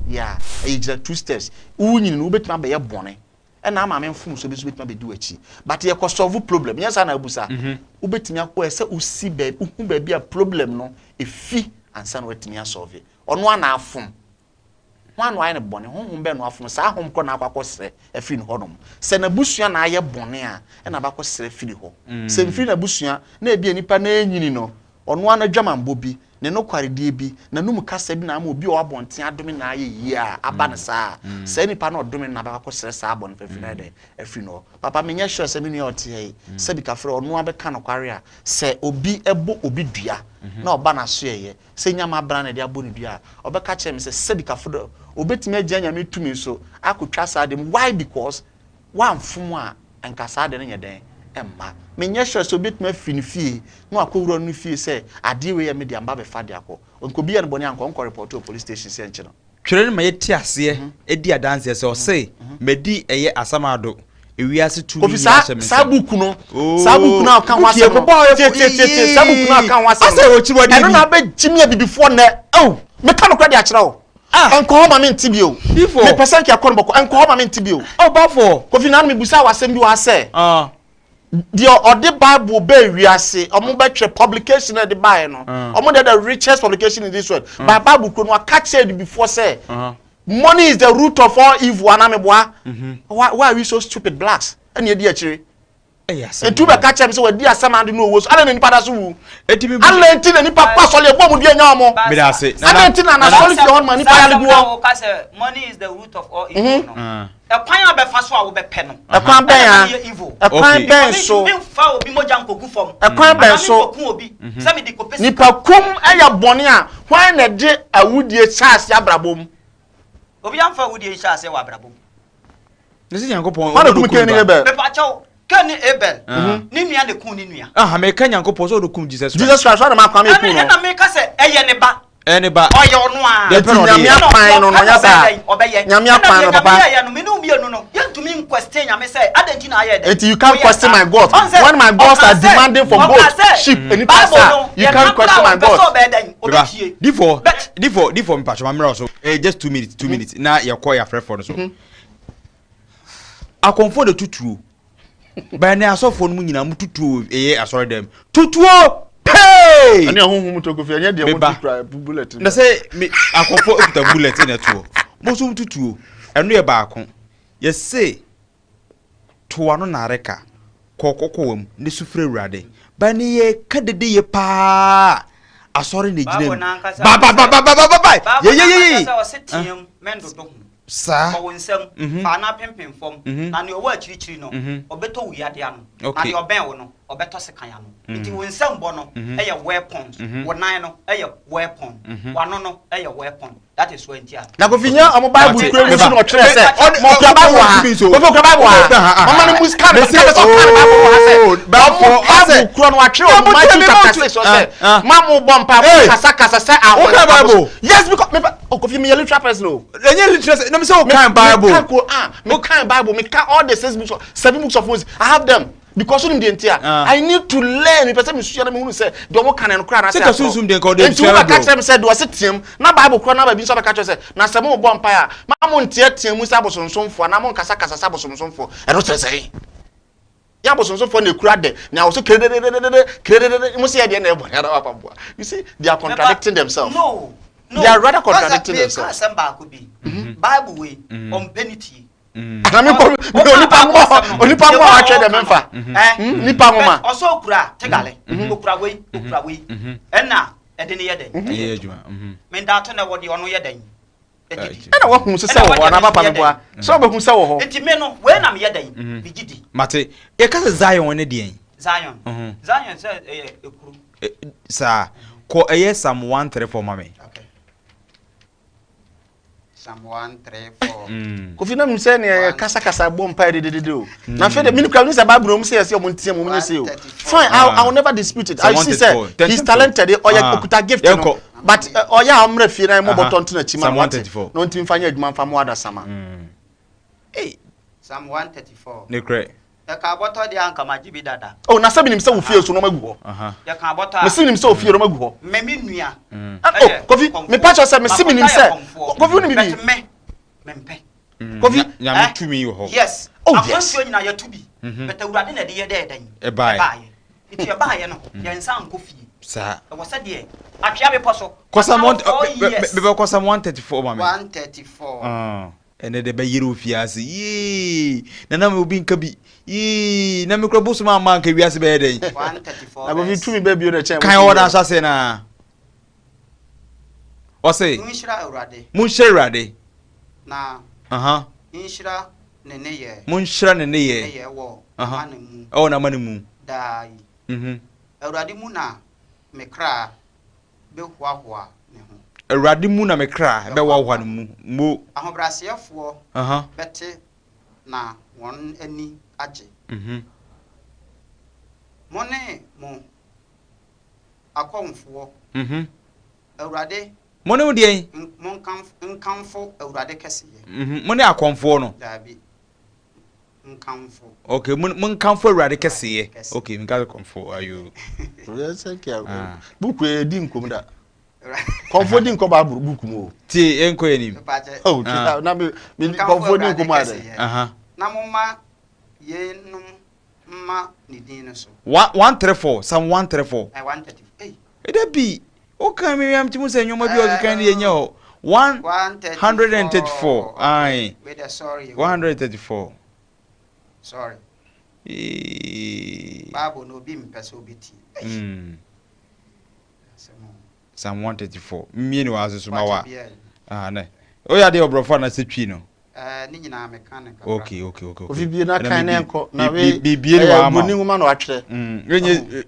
yeah, ɛyɛ gyina two steps, wonyini no wobɛtumi abɛyɛ bɔne, ɛna ama me mfomso bi nso bɛtumi abɛdi w'akyi but yɛkɔ solve problem nyɛ saa na abusa wobɛtumi akɔ ɛsɛ wosi baabi wohu baabi a problem no ɛfi ansa na watumi asɔlve ɔno ana afom ho ano ayɛ no bɔne honhom bɛn no afom saa hom korɔ na akɔ akɔsrɛ afiri ne hɔnom sɛ n'abusua na ayɛ bɔne a ɛna abakɔ srɛ firi hɔ sɛ mfiri n'abusua na ebi nipa na ɛnyini no Ɔno ara n'adwamammɔ bi, ne nokwaredie bi, n'anom kasa bi na ama obi a ɔwɔ abɔnten adome no ayɛ yie a aba no saa a, saa nipa no a ɔdome no na bɛkɔ akɔsrɛ saa bɔne fafiri no ayɛ dɛn? Afiri no hɔ. Papa, menyɛ sure sɛ me nua a ɔte ha yi, sɛbi kafra, ɔno ara bɛka nokware a, sɛ obi bɔ obi dua na ɔba n'asoɛeɛ sɛ Nyame abena na ɛde abɔ no dua a, ɔbɛka akyerɛ me sɛ sɛbi kafra, ɔbɛtumi agyina Nyame tumi so akɔtwa saa ade mu. Why? Because Woamfom a, anka saa ade no nyɛ dɛn? mma. Menyɛ sure sɛ obi bɛtumi afiri ne fie na wakɔ wura no ne fie sɛ adeɛ wei yɛ me dea meba abɛfa de akɔ. Nka obi yɛ no bɔne a nka ɔnkɔ report wɔ police station sɛ nkye no. Twerɛ no ma yɛte aseɛ di adanseɛ sɛ ɔse, Madi ɛyɛ asamando, ewiase tumi Kofi nyinaa saa hyɛ me saa nsam. book no saa book no a ɔka ho Book yɛ asɛm no kɔbɔ a tie tie tie tie saa book no a ɔka ho asɛm Asɛ no ɔkyiri wadeɛ ɛno bi. na abɛgye me abibifoɔ nnɛ oh meka nokorɛ de akyerɛ wo Ah. ɛnkɔ hɔ ma mente bio Before. mepɛ sɛ nka ɛkɔ no bɔkɔ ɛnkɔ hɔ ma mente bio Ɔbafo. Kofi nanu mebusa wɔ asɛm bi wɔ ha sɛ Ah. deɛ ɔde Bible bɛɛ wiase, ɔmo bɛtwerɛ publication a ɛde baeɛ no, ɔmo deɛ the richest publication in this world. By Bible kuro no waka kyerɛ abibifoɔ sɛ money is the root of all evil anaa meboa? Why, why are we so stupid blacks? Ɛna edi akyire. Nti wobɛka kyerɛ me sɛ wadi asɛm ade no owuo so, adɛn na nipa da so wu? Adɛn nti na nipa kɔ asɔre ɛbɔ mu dua nya wɔn? Adɛn nti na n'asɔre fie hɔ no ma nipa yare gu hɔ? Money is the root of all evil no. Ɛkwan a bɛfa so a wobɛpɛ no. Ɛkwan bɛn a? Ɛkwan bɛn so? Memfa obi mogya nkɔgu fam. Ɛkwan bɛn so? Anaa menkɔku obi sɛ mede kɔpɛ sika. Nipa kum yɛ bɔne a, hwan na ɛde awudie hyɛ aseɛ abrabɔ mu? Obi amfa awudie nhyɛ aseɛ wɔ abrabɔ mu. Ne sɛ Nyankopɔn Hwan na kum Kain ne Abel? Mepakyɛw, Kain ne Abel, ne nua na ekum ne nua. Aha, meka Nyankopɔn sɛ ɔde kum Jesus Christ. Jesus Christ, hwan na maa kwan ma ekum no? Ɛna meka sɛ ɛyɛ ne ba. Ɛyɛ ne ba. Ɔyɛ ɔno ara. Deɛ pɛ na ɔde Nti yɛ. Nyame akwan no no, ɔnyɛ saa. Ɔbɛyɛ. Nyame akwan no, Ɛna papa. deɛ Nyame yɛeɛ no, me ne wo mmienu no, yɛntumi nquestion Nyame sɛ, adɛn nti na ayɛ dɛn? Nti you can't Woyɛɛ question saa. my God. Ɔn sɛ, When my gods ɔkaa are sɛ, demanding for ɔkaa goat, sɛ, sheep, nnipa Bible saa, no, you yɛka can't koraa question a my ɔmpɛ sɛ God. ɔbɛyɛ dɛn? Beba, Ɔbɛtie. difo, But. difo, difo, mpakyɛ ma mmerɛ wo so. Eh, just 2 minutes, 2 minutes. Na yɛkɔ yɛ afrɛfoɔ no so. Akɔmfoɔ de tutuo. Bɛn ne asɔfoɔ no mu nyinaa mu tutuo ɛyɛ asɔre dɛm. Tutuo pee! Ɛne ɔhonhom tokofi, ɛnyɛ deɛ Meba. wɔn kura bullet. Na sɛ me akɔmfoɔ ekuta bullet na ɛtoɔ. Mo nso mo tutuo. Ɛno yɛ baako. Yɛse toa no na areka. Kɔ kɔkɔ mu ne sufrɛ Awurade. Bɛn ne yɛ ka dede yɛ paa. Asɔre na egyina Bible mu. n'ankasa Ba ba ba ba ba ba ba ba. Bible Ye ye ye n'ankasa ye. sɛ ɔse team mɛndodo ho. Saa. Bɔ wo nsam, fa no apempem fam, na nea ɔwɔ akyirikyiri no, ɔbɛtɔ wo yade ano, na Okay. deɛ ɔbɛn wo no, ɔbɛtɔ sekan ano. Nti wo nsam bɔ no yɛ weapons, wo nan no yɛ weapon, w'ano no yɛ weapon. That is why nti a. Na Kofi nya ɔmo Bible Mate. kura mu so na ɔtwerɛ sɛ Ɔne- ma ɔkura Bible wɔ ha. ɔne- Kofi ɔkura Bible wɔ ha. Mama no mus ka ne ka sɛ ɔka ne Bible wɔ ha sɛ Oh, ɔmo Bible kura no watwerɛ wɔ Yeah, Matthew but chapter tell me 6 about- ɔsɛ Ah, ah. ma mo bɔ mpa mo Hey. kasa kasa sɛ ahɔ Woka Bible? Yes, because me oh Kofi me yɛ literal person o. Ɛnyɛ literal na mi sɛ ɔkan Bible. Me kan Quran, me kan Bible, me kan all the six books, of, seven books of Moses. I have them because wonim deɛ nti a. Ah. I need to learn. Mepɛ sɛ mesua na mehunu sɛ deɛ ɔmo ka no ɛno koraa anaasɛ Sɛ ka atorɔ. sunsum deɛ nka ɔde Nti sua wobɛka bɛbrɛ wo. kyerɛ me sɛ deɛ ɔse team na Bible korɔ na baabi nso abɛka kyerɛ sɛ na sɛ mobɔ mpaeɛ a ma mo nteatea mu sɛ abosonsomfoɔ anaa monkasakasa sɛ abosonsomfoɔ. Ɛno kyerɛ sɛn? Yɛ abosonsomfoɔ na ekura dɛ na wɔso keredededede kerededede mo sɛ yɛ deɛ na ɛbɔ ne ara wapa boa. You see, they are contradicting themselves. No. They are rather contradicting Ɔsɛ, themselves. meka asɛm baako bi. Bible wei, ɔmpɛ ne tie. Na mi kɔ mi onipa nwoma onipa nwoma wa twɛ dɛ mi nfa nipa nwoma. Ɔsɛ okura tegale, okura wei, okura wei. Ɛna ɛde ne yɛ dɛn? Ɛyɛ adwuma. Mendaato na ɛwɔ deɛ ɔno yɛ dɛn? Ɛdidi. Ɛna wahu sɛ sɛ wɔ hɔ anaa papa mi boa sɛ ɔbɛhu sɛ wɔ hɔ. Nti me no, wei na meyɛ dɛn? Megye di. Mate. Yɛka sɛ Zion ne deɛn? Zion. Zion sɛ ɛyɛ ekuro. Saa. Kɔ ɛyɛ Psalm 134 ma me. Okay. Psalm 134. Kofi na mi sɛ nea yɛ kasakasa bɔ mpa yɛ dededede o. Na afei de mi kura mi sɛ Bible na ɔmo sɛ yɛ sɛ ɔmo ntia mu ɔmo nyɛ sɛ o. Fine, I will never dispute it. I Psalm see sɛ 134. he's talented, ɔyɛ Ah. okuta gift Yɛnkɔ. no. But ɔyɛ a ɔmmerɛ fie na ɛmo bɔtɔ nto n'akyi ma Psalm no wate. 134. Na ɔntumi nfa nyɛ adwuma nfa mo adasama. Ei, Psalm 134. ne korɛ. Yɛka abɔtɔ deɛ anka magye bi dada. Oh, na sɛ mi nim sɛ wo fie so na ɔmo agu hɔ. Aha. Yɛka abɔtɔ a. Mesi mi nim sɛ wo fie na ɔmo agu hɔ. Me me nua. Oh, Kofi, me pa kyerɛ sɛ mesi mi nim sɛ Kofi wo nim bibi. But me, mempɛ. Kofi, Nyame Eh? tumi wɔ hɔ. Yes. Oh, yes. Akwantuo nyinaa yɛto bi. But Awurade na ɛde yɛ dɛ dɛn? Ɛbaeɛ. Ɛbaeɛ. Nti ɛbaeɛ no, yɛn nsa nkɔ fie. Saa. Ɛwɔ sɛ deɛ atwea bepɔ so. Kɔ Psalm 1 Aka 4 years. bɛbɛ kɔ Psalm 134 ma me. 134. Ah. Ɛnɛ de bɛyere wo fie ase. Yee. Na na obi nka bi. Yee. Na me kura bosom ama nka wiase bɛyɛ dɛn. 134 Na Kofi verse. tumi bɛ bio na kyɛn. Kan wɔ na ahyɛ ase na. Ɔse, Monhyira Awurade monhyira Awurade. na Aha. nhyira ne nneyɛɛ. Monhyira ne nneyɛɛ. Nneyɛɛ wɔ Aha. n'amane mu Ɛwɔ n'amane mu. daa yi. Awurade mu na me kra bɛhoahoa ne ho. Awurade mu na me kra bɛhoahoa ne mu. Mo. Ahobrɛaseɛfoɔ Aha. bɛte na wɔn ani agye. Mo ne mo akɔmfoɔ. Awurade. Mo ne mo deɛn? Mo nkamfo Awurade kɛseyɛ. Mo ne akɔmfoɔ no. Daabi. Nkamfo. Okay, mo mo nkamfo Awurade kɛseyɛ. Okay, nka kɔmfo ayo. Buku yɛ di nkom da. Kɔmfo di nkɔ Bible buku mu o. Tie yɛn kɔ yɛn nim. Oh, na mi mi kɔmfo di nkom adɛ. Na mo ma yeinom mma ne din no so. One 134, Psalm 134. 134. Ei. Ɛda bi wokan mi wiam ti mu sɛ nneɛma bi a ɔkekan no yɛnyɛ hɔ. 134. Aye. Wait, sorry. 134. Sorry. Bible no obi mpɛ sɛ obi tie. Psalm 134. Mmie ne wɔ ase so ma wa. Ah, ne. Oyɛ adeɛ ɔborɔfo anasɛ twi no? Ne nyinaa meka ne kakra. Okay. Kofi bie na kan na nkɔ na we bibie ne wɔ ama. Broni nwoma na watwerɛ.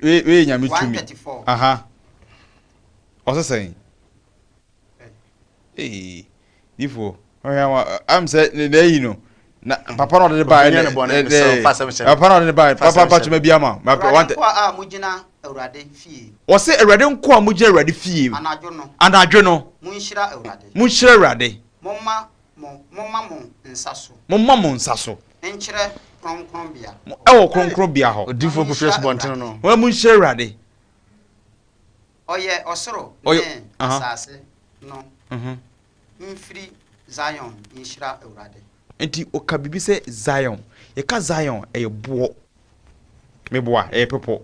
Wei wei nyame tumi. 134. Aha. Ɔsɛ sɛn? Ee, difo. Ɔhwɛ wa am sɛ ne na eyi no. Na papa na ɔde ne ba ne papa na ɔde ne ba papa pa tuma bi ama. Awurade nkoa a mogyina Awurade fie. Ɔsɛ Awurade nkoa a mogyina Awurade fie. Anadwo no. Anadwo no. Monhyira Awurade. Monhyira Awurade. Momma mo momma mo nsa so. Momma mo nsa so. Nkyerɛ kronkronbea. Ɛwɔ kronkronbea hɔ. Odiyifoɔ Kofi Asubɔnten no. Wɔn monhyira Awurade. Ɔyɛ ɔsoro ne asase no. Mfiri Zion nhyira Awurade. Nti ɔka biribi sɛ Zion. Yɛka Zion ɛyɛ boɔ. Meboa ɛyɛ pepɔ.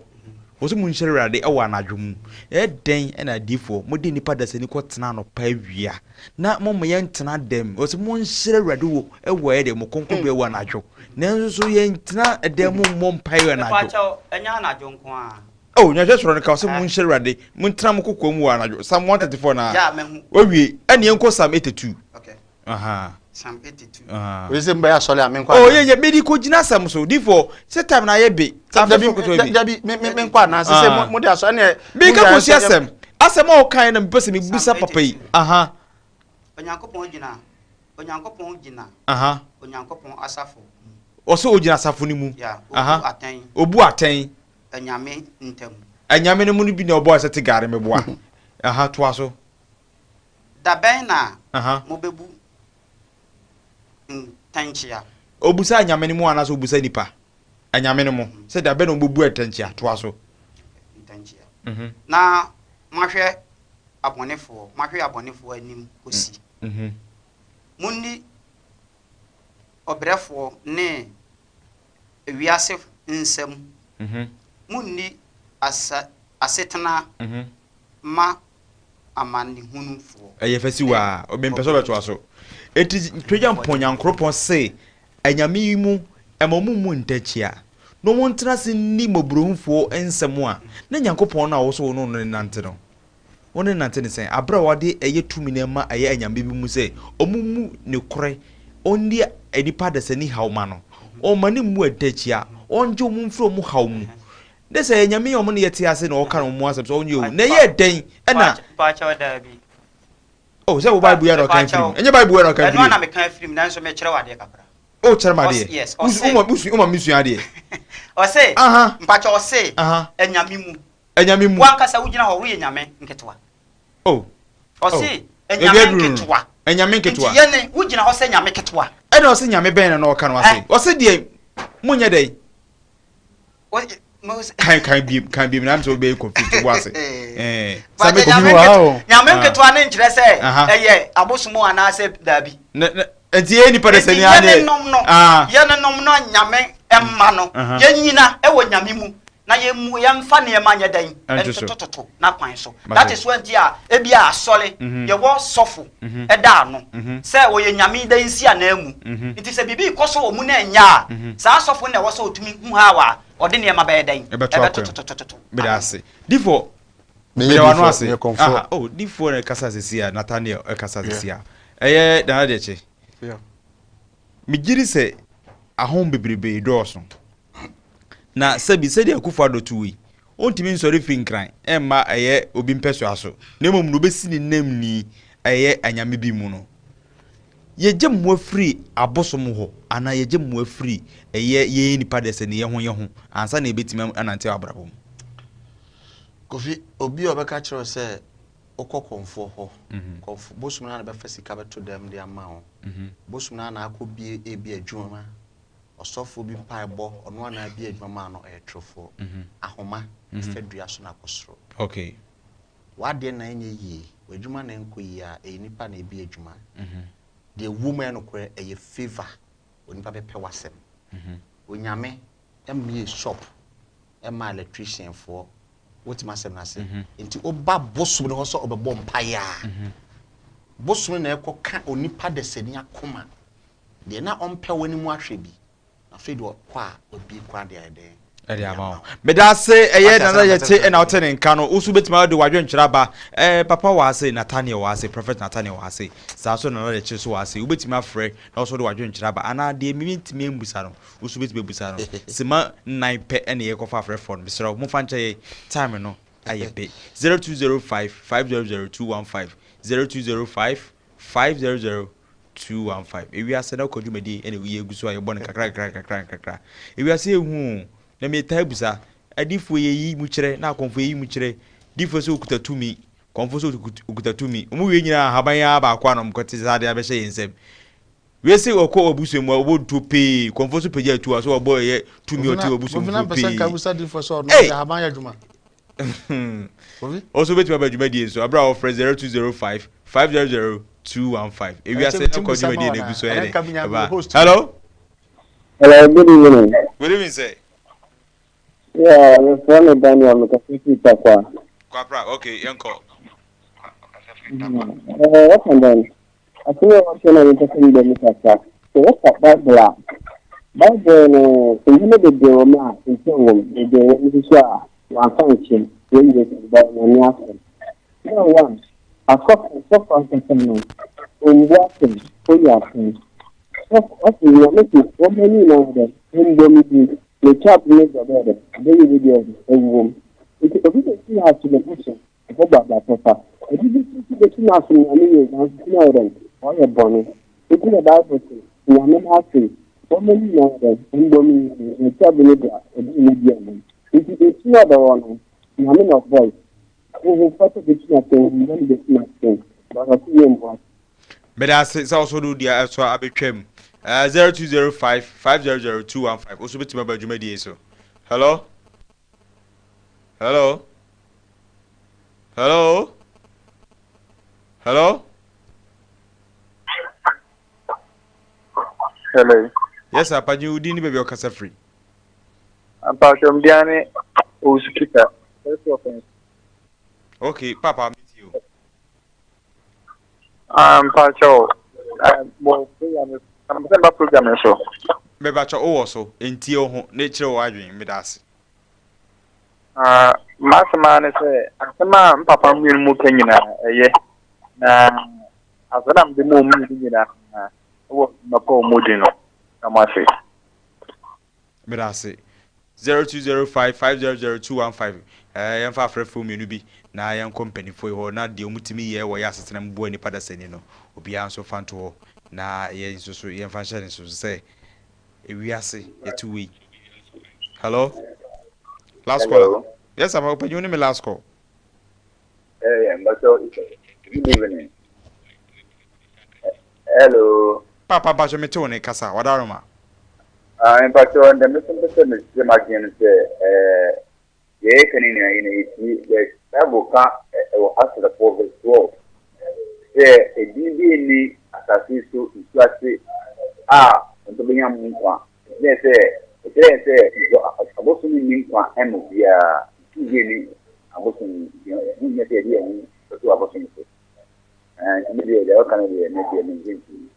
Wɔsɛ mo nhyira Awurade ɛwɔ anadwo mu. Ɛyɛ dɛn ɛna adiifoɔ mo de nipa dasani kɔ tena anɔpa awia na mo mo yɛn tena dɛm. Wɔsɛ mo nhyira Awurade wɔ ɛwɔ ɛyɛ dɛ mo kronkronbea wɔ anadwo. Nanso so yɛn tena ɛdɛm mo mmɔ mpaeɛ wɔ anadwo. Mepakyɛw, ɛnyɛ anadwo nko ara. Oh, nyahwɛ soro no ka sɛ mo nhyira Awurade, mo ntena mo kokoa mu wɔ anadwo. Psalm 134 na. Yeah, mehu. Wawie. Ɛne yɛnkɔ Psalm 82. Okay. Aha. Psalm 82. Aha. Oye sɛ mbɛyɛ asɔre a menkɔ. Oh, yeah, yeah, medi ko gyina asɛm so. Difo, sɛ time na ayɛ be. Dabi, dabi, me me menkɔ anaa sɛ sɛ mo de asɔre ne. Me ka kɔsi asɛm. Asɛm a ɔkae na mepɛ sɛ mebisa papa yi. Aha. Onyankopɔn gyina Onyankopɔn gyina. Aha. Onyankopɔn asafo mu. Ɔsɛ ogyina asafo no mu. Yeah, obu atɛn. Obu atɛn. Anyame ntam. Anyame no mu no bi na ɔbɔɔ sɛ te gare meboa. Aha, toa so. Da bɛn na mobɛbu ntɛnkyea? Obusa anyame no mu anaasɛ obusa nipa? Anyame no mu. Sɛ da bɛn na wɔbɛbu ntɛnkyea? Toa so. Ntɛnkyea. Na moahwɛ abɔnefoɔ, moahwɛ abɔnefoɔ anim kɔsi. Monni ɔbrɛfoɔ ne wiase nsam. Monni asa asetena ma amanehunufoɔ. Ɛyɛ fɛ si waa, mempɛ sɛ ɔbɛtoa so. Enti Tweagyampɔn Nyankoropɔn se anyame yi mu ɛma ɔmo mmu ntakyia, na ɔmo ntena ase nni mmɔborɔhufoɔ nsɛm a, na Nyankopɔn no a wo so wo ne no nante no, wo ne no nante no sɛn? Aberɛ a wɔde ɛyɛ tumi no ma ɛyɛ anyame bi mu sɛ ɔmo mmu nokorɛ, ɔnni nnipa adasani haw ma no, ɔmma no mmu ntakyia, ɔngye ɔmo mfiri ɔmo haw mu. Ne sɛ ɛyɛ Nyame a ɔmo ne yɛ te ase na ɔka no ɔmo asɛm sɛ ɔnyɛ o, na ɛyɛɛ dɛn ɛna. Mpakyɛw daabi. Oh, sɛ wo Bible yi ara na ɔka mfiri mu. Ɛnyɛ Bible yi ara na ɔka mfiri mu. Ɛno ara na meka afiri mu, nanso mekyerɛ wo adeɛ kakra. O kyerɛ me adeɛ. Yes, ɔse. Woma me sua adeɛ. Ɔse, mpakyɛw ɔse, anyame mu. Anyame mu. Wankasa wogyina hɔ, woyɛ nyame nketewa. Oh. Ɔse, anyame nketewa. Anyame nketewa. Nti yɛne, wogyina hɔ sɛ nyame ketewa. Ɛna ɔse nyame bɛn na na ɔka no ase. Ɔse deɛ, monyɛ dɛn? Kan kan biem kan biem na sɛ wobɛyɛ confused wɔ ase. Eh. Sɛ nyame nyame nketewa ne nkyerɛ sɛ ɛyɛ abosom anaasɛ daabi. Nti yɛ nipa de sɛ ni ane. Yɛne nom no. Yɛne nom no nyame mma no. Yɛnyina ɛwɔ nyame mu na yɛmmu yɛmfa nneɛma nyɛ dɛn ntotototo n'akwan so. That is why nti a ebi a asɔre yɛwɔ sɔfo ɛda ano sɛ ɔyɛ nyame dɛn nsi ananmu. Nti sɛ biribi rekɔ so wɔ mu na ɛnyɛ a, saa sɔfo no na ɛwɔ sɛ ɔtumi hu how a ɔde nneɛma bɛyɛ dɛn ɛbɛtototototo. Meda ase. Difo, meda w'ano ase. Aha, oh, difo na ɛkasa sisi a, Nathaniel ɛkasa sisi a. Ɛyɛ Nana Deɛkye. Megye di sɛ ahom bebrebe dɔɔso. Na sɛbi sɛdeɛ Akufo Addo to yi, ɔntumi nsɔre firi Nkran mma ɛyɛ obi mpɛsoa so, na mmom no ɔbɛsi ne namni ɛyɛ anyame bi mu no. Yɛgye mmoa firi abosom hɔ anaa yɛgye mmoa firi ɛyɛ yɛn nipa deɛ sɛ ne yɛ ho yɛ ho ansa na yɛbɛtumi anante wɔ abrabɔ mu? Kofi, obi a ɔbɛka kyerɛ wo sɛ wokɔ kɔmfoɔ hɔ, kɔmfo, bosom no ara na bɛfa sika bɛto dɛm de ama wo. Bosom no ara na akɔbie ebi adwuma, ɔsɔfoɔ bi mpaebɔ, ɔno ara na abie adwuma maa no, ɔyɛ torofoɔ. Ahoma fa dua so na akɔ soro. Okay. W'adeɛ na ɛnyɛ yie, w'adwuma na ɛnkɔ yie a, ɛyɛ nipa na ɛbie adwuma. Deɛ ɛwɔ mu ɛyɛ nokorɛ, ɛyɛ favour, onipa bɛpɛ w'asɛm. Onyame mmie shop mma electrician foɔ, wote m'asɛm no ase? Nti woba bosom no hɔ sɛ ɔbɛbɔ mpaeɛ a, bosom no na ɛkɔka onipa dasani akoma, deɛ na ɔmpɛ w'anim ahwɛ bi, afei deɛ ɔkɔ a, wabie kwan de ayɛ dɛn? Ɛde ama wo. Meda ase, ɛyɛ Nana Yɛte ɛna wote ne nka no, wo nso wobɛtumi de w'adwenkyerɛ aba. Ɛɛ papa wɔ ase, Nathaniel wɔ ase, Prophet Nathaniel wɔ ase, saa nso Nana Yɛkye nso wɔ ase. Wobɛtumi afrɛ na wo nso wode w'adwenkyerɛ aba, anaa deɛ mentumi ammusa no, wo nso wobɛtumi abusa no. Sima nnan pɛ ɛna yɛkɔfa afrɛfoɔ no, mesrɛ wo momfa nkyɛ yɛn, time no ayɛ pe. 0205 500 215, 0205 500 215. Ewiase na ɔkɔ dwumadie ɛna yɛgu so a yɛbɔ no nkakra nkakra nkakra nkakra. Ewiase yɛ hu o, na metaa bisa, adiifoɔ yɛyi mu kyerɛ na akɔmfoɔ yɛyi mu kyerɛ, diifoɔ sɛ ɔkuta tumi, kɔmfoɔ sɛ ɔkuta tumi, wɔn wie nyinaa ahaban yi ara baako a na wɔkɔte saa adeɛ abɛhyɛ yɛn nsam. Wie se ɔkɔ w'abusua mu a ɔbɔ ntuo pee, kɔmfoɔ nso pagya tuo a so ɔbɔ ɛyɛ tumi ɔte w'abusua mu tuo pee. Ei! Ɔso bɛtumi aba dwumadie nso abere a wɔfrɛ 0205 500 215. Ewiase na kɔ dwumadie na egu so ɛyɛ dɛ ɛba. Hello. Hello, good evening. Good evening, sir. Yeah, mefrɛ me Daniel, mekasa firi Tarkwa. Kwapra, okay, yɛnkɔ. Eh, wɔka dɛn? Asɛm a ɛwɔ so na mepɛ sɛ mebɔ mu kakra. Sɛ wɔka Bible a, Bible no, nneɛma bebree wɔ mu a nsɛm wɔ mu, bebree wɔ mu nso so a wɔamfa nkyerɛ. Wei yɛ sɛ Nyame asɛm. Number one, asɔfo, sɔfo ankasa no, ombu asɛm, oyi asɛm. Sɔfo, ɔse Nyame se wɔmma ne nyinaa dɛ, ɔmbɔ me din, metwa abo no dze ɔbɛyɛ dɛ, ɔbɛyɛ bi deɛ ɛwɔ mu. Nti obi bɛsi aso ne bo so Ɔbɔbɔ aba papa. Obi bi so betumi asom Nyame yie nanso so na ɔyɛ dɛn? Ɔyɛ bɔne. Enti na Bible se, Nyame n'asem, wɔmma ne nyinaa yɛ dɛn? Mbɔ mu yie, na etwa bi no do a, obi nni bi anim. Enti esu a ɔbɛwɔ no, Nyame na ɔbɔe. Honhom fata betumi asen, honhom bɔne betumi asen, but ɔse yɛmmu atɛn. Meda ase sɛ wo so de wo dua ɛso abɛtwam. 0205 500 215 wo so bɛtumi aba dwumadie yi so. Hello? Hello? Hello? Hello? Hello. Yes, sir. Pagye wo din ne baabi a ɔkasa firi. Mpatsɔ mbea ne Owusu Peter. First offense. Okay, papa, metie o. Ah, mpatsɔ mo program no sɛ mba program no so. Mebatsɔ wowɔ so, ntie wo ho na kyerɛ w'adwen, meda ase. Ah, m'asɛm ara ne sɛ asɛm a mpapa mmienu mu ka nyinaa ɛyɛ na asɛm a mede ma wɔn mmienu nyinaa wɔ mmapa wɔn di no na mo ase. Meda ase. 0205 500 215 Ɛɛ, yɛmfa afrɛfoɔ mmienu bi na yɛnkɔ mpanimfoɔ yi hɔ na deɛ wɔtumi yɛ wɔ yɛn asetena mu boa nnipa dasani no, obiara nso mfa nto hɔ na yɛn nso so yɛmfa nhyɛ ne nso so sɛ ewiase yɛte wei. Hello? Last caller. Hello. Yes, I'm open. You me last call. Hey, Mbacho, good evening. Hello. Papa Mbacho, me te wo ne kasa. Wadaroma. Ah, Mbacho, ndɛ me so mpɛ sɛ mekyerɛ m'adwene no sɛ eh, deɛ yɛka no nyinaa yɛ na yɛtie, but Bible ka wɔ Acts 4 verse 12 sɛ edin bi nni asase yi so nsu ase a nnipa bɛnya mu nkwa. Ɛkyerɛ sɛ ɛkyerɛ yɛn sɛ nso abosom nni nkwa mma obiara. Nsu bi nni abosom mu. Nti ɛho nhia sɛ yɛde yɛn ho bɛto abosom so. Ɛɛ, nti me deɛ deɛ ɔka no deɛ me deɛ mengye ntom.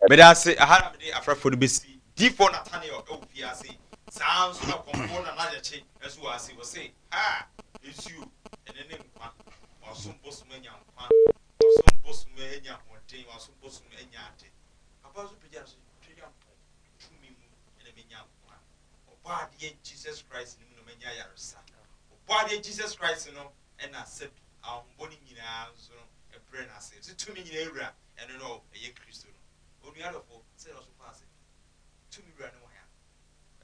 Meda ase, ɛha na mede afrɛfoɔ no bɛsi. Difoɔ Nathaniel wɔ fie ase, saa ara nso na Kɔmfoɔ Nana Gyakye nso wɔ ase. Ɔse, Ha! Nsuo, ɛno ne nkwa. Wasom bosom anya nkwa, wasom bosom anya ahoɔden, wasom bosom anya ade. Papa nso pagya no sɛ, Tweampɔn tumi mu na menya nkwa. Ɔbɔadeɛ Jesus Christ no mu na manya ayaresa. Ɔbɔadeɛ Jesus Christ no na sɛbi ahonhommɔne nyinaa nso no Brɛ no ase. Ɔse tumi nyinaa wura, ɛno no ɛyɛ Kristo no. Onua dɔfo, sɛdeɛ ɔso faa ase, tumi wura ne hwan a?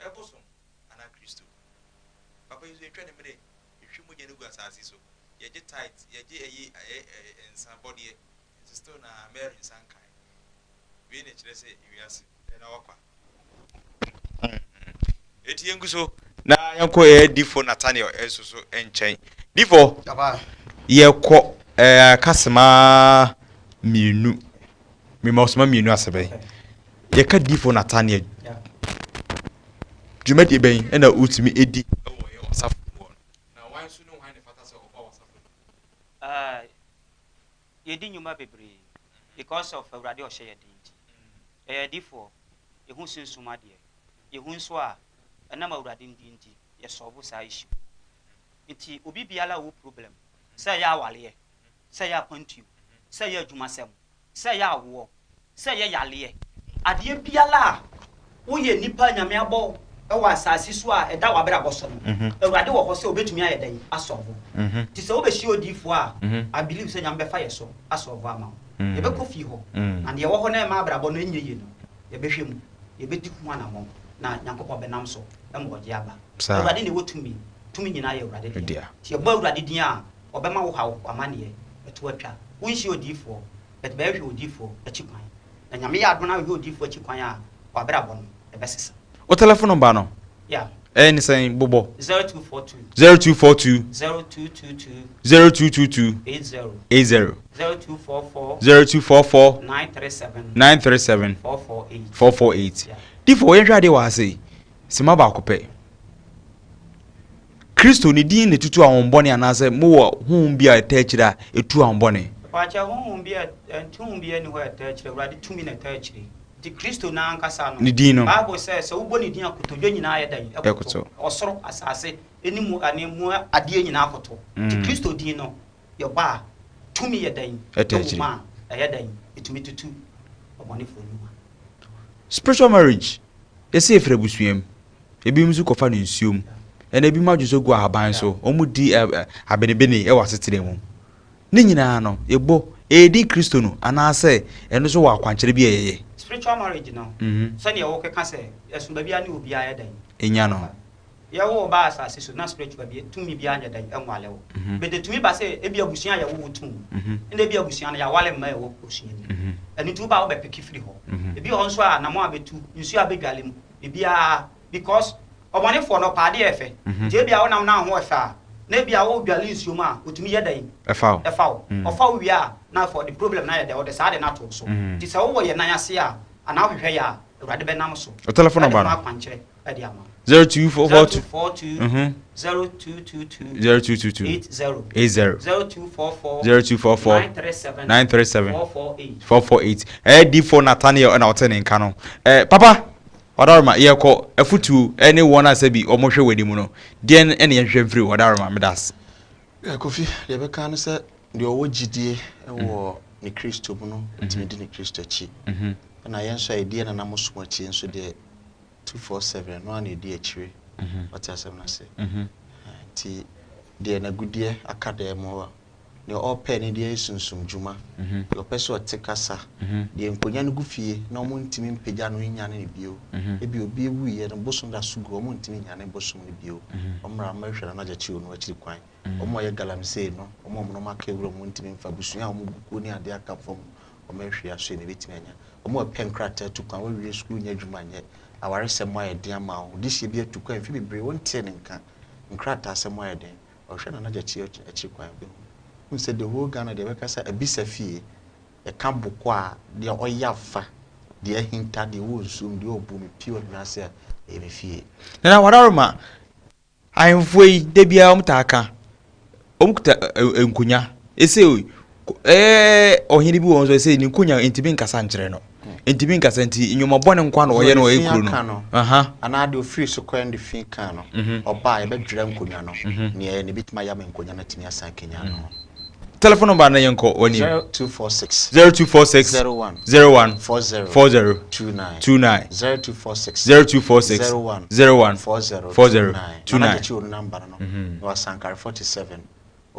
Ɛyɛ bosom anaa Kristo? Papa yi nso yɛtwa ne mene, yɛhwie mogya no gu asase so, yɛgye tithe, yɛgye ɛyi, ɛyɛ nsa bɔdeɛ, nso still na Mary nsa nkae. Wei na ɛkyerɛ sɛ wiase na wakwa. Eti yɛngu so na yɛnkɔ yɛ difo Nathaniel nso so nkyɛn. Difo, yɛkɔ ɛɛ kasema mmienu, mema ɔsoma mmienu asɛ bɛn. Yɛka difo Nathaniel dwumadie bɛn ɛna wotumi edi ɛwɔ yɛ ɔsafo mu hɔ no. Na wan nso ne hwan na ɛfata sɛ ɔba w'asafo no mu? Yɛdi nnwuma bebree because of Awurade a ɔhyɛ yɛn den nti. Yɛyɛ adiyifoɔ, yɛhu sunsum adeɛ, yɛhu nso a ɛnam Awurade din nti yɛ solve saa issue no. Nti obi biara a ɔwɔ problem, sɛ ɛyɛ awareɛ, sɛ ɛyɛ akwantuo, sɛ ɛyɛ adwumasɛm, sɛ ɛyɛ awoɔ, Sɛ ɛyɛ yareɛ. Adeɛ biara a woyɛ nipa a Nyame abɔ wo wɔ asaase so a ɛda w'abrabɔ so no, Awurade wɔ hɔ sɛ ɔbɛtumi ayɛ dɛn? Asɔlvo. Nti sɛ wobɛhyia odiyifoɔ a, I believe sɛ Nyame bɛfa yɛ so asɔlvo ama wo. Yɛbɛkɔ fie hɔ, na deɛ ɛwɔ hɔ na ɛma abrabɔ no ɛnyɛ yie no, yɛbɛhwɛ mu, yɛbɛdi ho anamɔn, na Nyankopɔn bɛnam so ma ɔgyeɛ aba. Awurade na ɛwɔ tumi, tumi nyinaa yɛ Awurade dea. Nti yɛbɔ Awurade din a, ɔbɛma wo haw, w'amaneɛ, ɛto atwa. Wonhyia odiyifoɔ, But bɛhwehwɛ odiyifoɔ akyi kwan. Na Nyame yɛ adom na wohwehwɛ odiyifoɔ akyi kwan a, w'abrabɔ no ɛbɛsesa. Wo telephone number no Yeah. ɛyɛ ne sɛn bobɔ? 0242. 0242. 0222. 0222. 80. 80. 0244. 0244. 937. 937. 448. 448. Yeah. Difoɔ yɛnhwɛ adeɛ wɔ ha sei, sima baako pɛ. Kristo ne din na ɛtutu ahonhommɔne anaasɛ mowɔ honhom bi a ɛtaa akyire a ɛtu ahonhommɔne? Mpakyɛ, honhom bi a honhom biara nni hɔ a ɛtaa akyire, Awurade tumi na ɛtaa akyire. Nti Kristo no ankasa no, Ne din no. Bible sɛ, sɛ wobɔ ne din a kotodwe nyinaa yɛ dɛn? Ɛkoto. Ɔsoro, asase, ne mu ne mu adeɛ nyinaa koto. Nti Kristo din no, yɛbɔ a, tumi yɛ dɛn? Ɛtaa Ɛwɔ akyire. mu a, ɛyɛ dɛn? Ɛtumi tutu ɔbɔnefoɔ nnwuma. Spiritual marriage, yɛsɛ ɛfiri abusua mu. Ebinom nso kɔfa no nsuo mu. Ɛna ebinom adwo nso gu ahaban so. Wɔdi abenebene wɔ asetena mu. Ne nyinaa no, yɛbɔ ɛredi Kristo no anaasɛ ɛno nso wɔ akwankyerɛ bi a yɛyɛ. Spiritual marriage no, sɛdeɛ wokeka sɛ ɛso baabi a ne obiara yɛ dɛn? Nya no. Yɛwo wo baa asase so na spiritual bi tumi biara nyɛ dɛn ɛnwale wo. But ɛtumi ba sɛ ebi abusua a yɛwo wo too mu, ɛna ebi abusua no yɛawale mma ɛwɔ abusua no mu. Ɛno nti woba a wobɛpeke firi hɔ. Ebi wɔ hɔ nso a anamɔn a bɛtu, nsuo a bɛdwale mu, Biribiara because ɔbɔnefoɔ no ɔpɛ adeɛ ɛfɛ nti ebia wonam na ho ɛfɛ a na ebia wo dwale nsuo mu a otumi yɛ dɛn Ɛfa wo. ɛfa wo ɔfa wo wie a na afei ɔde problem no ayɛ dɛn ɔde saa ade no ato wo so nti sɛ wowɔ yɛn nan ase a anaa wohwehwɛ yɛ a Awurade bɛnam so Wo telephone ɛde number ho no? akwankyerɛ ɛde ama wo. 0242 0242 0222 0222 80 80 0244 0244 937 937 448. 448 ɛyɛ D4 Nathaniel ɛna ɔte ne nka no ɛɛ papa Ɔdaroma yɛkɔ afutuo ɛne wɔn a sɛbi wɔn hwɛ wɔ anim no deɛn ɛna yɛnhwehwɛ mfiri Ɔdaroma medas. Kofi, deɛ ɛbɛka ne sɛ deɛ ɔwɔ gyidie wɔ ne Kristo mu no, ɔtumi di ne Kristo akyi. Ɛna yɛn nso a yɛdi yɛn nananom som akyi nso deɛ, 247, ɛno ara na ɛdi akyire. Wate asɛm no ase? Nti deɛ n'agudeɛ aka dan mu hɔ, Deɛ ɔrepɛ ne deɛ yɛ sunsum dwuma, deɛ ɔpɛ sɛ ɔte kasa, deɛ nkonnwa no gu fie na wɔntumi mpagya no nnyane no bio. Ebia obi wuiɛ no, bosom da so gu hɔ, wɔntumi nnyane bosom no bio. Wɔmmra mmɛhwɛ no na akyiri no akyiri kwan. Wɔn a wɔyɛ galamsey no, wɔn a wɔn nneɛma aka wuram, wɔntumi mfa, abusua a wɔgu kuo ne adeɛ aka fam no, wɔmmɛhwɛ asoɛ na ɛbɛtumi anya. Wɔn a wɔpɛ nkrataa atu kwan, wɔawie sukuu nnya adwuma nyɛ, awaresɛm ayɛ den ama wo, dehyeɛ bi atu kwan mfe bebree wontee ne nka, nkrataasɛm ayɛ den. Ɔhwɛ Nana Gyakye akyiri kwan bɛhu. Wohu sɛ the whole Ghana deɛ bɛka sɛ abisa fie, ɛka boko a, deɛ ɔya fa, deɛ ahinta, deɛ ɛwɔ nsuo mu, deɛ ɔbu me pue ɔhwene ase a, ɛyɛ me fie. Nana Wadaroma, ahemfoɔ yi da biara wɔn taa ka, wɔn kuta nkonya, ese ɛɛ ɔhene bi wɔ hɔ nso ɛsɛ ne nkonya ntumi nkasa nkyerɛ no. Ntumi nkasa nti nnwuma bɔne nko na ɔyɛ no ɔyɛ kuro no. Anaa deɛ ofiri so kɔɛ de fi kan no, ɔba a yɛbɛdwira nkonnwa no, nea ɛyɛ no ebetumi ayɛ ama nkonnwa no atumi asan akanyan ne ho. Telephone number no yɛnkɔ w'anim. 0246. 0246. 01. 01. 40. 40. 29. 29. 0246. 0246. 01. 01. 40. 40. 29. 29. Nana Gyekye wo number no no, na wasankare 47.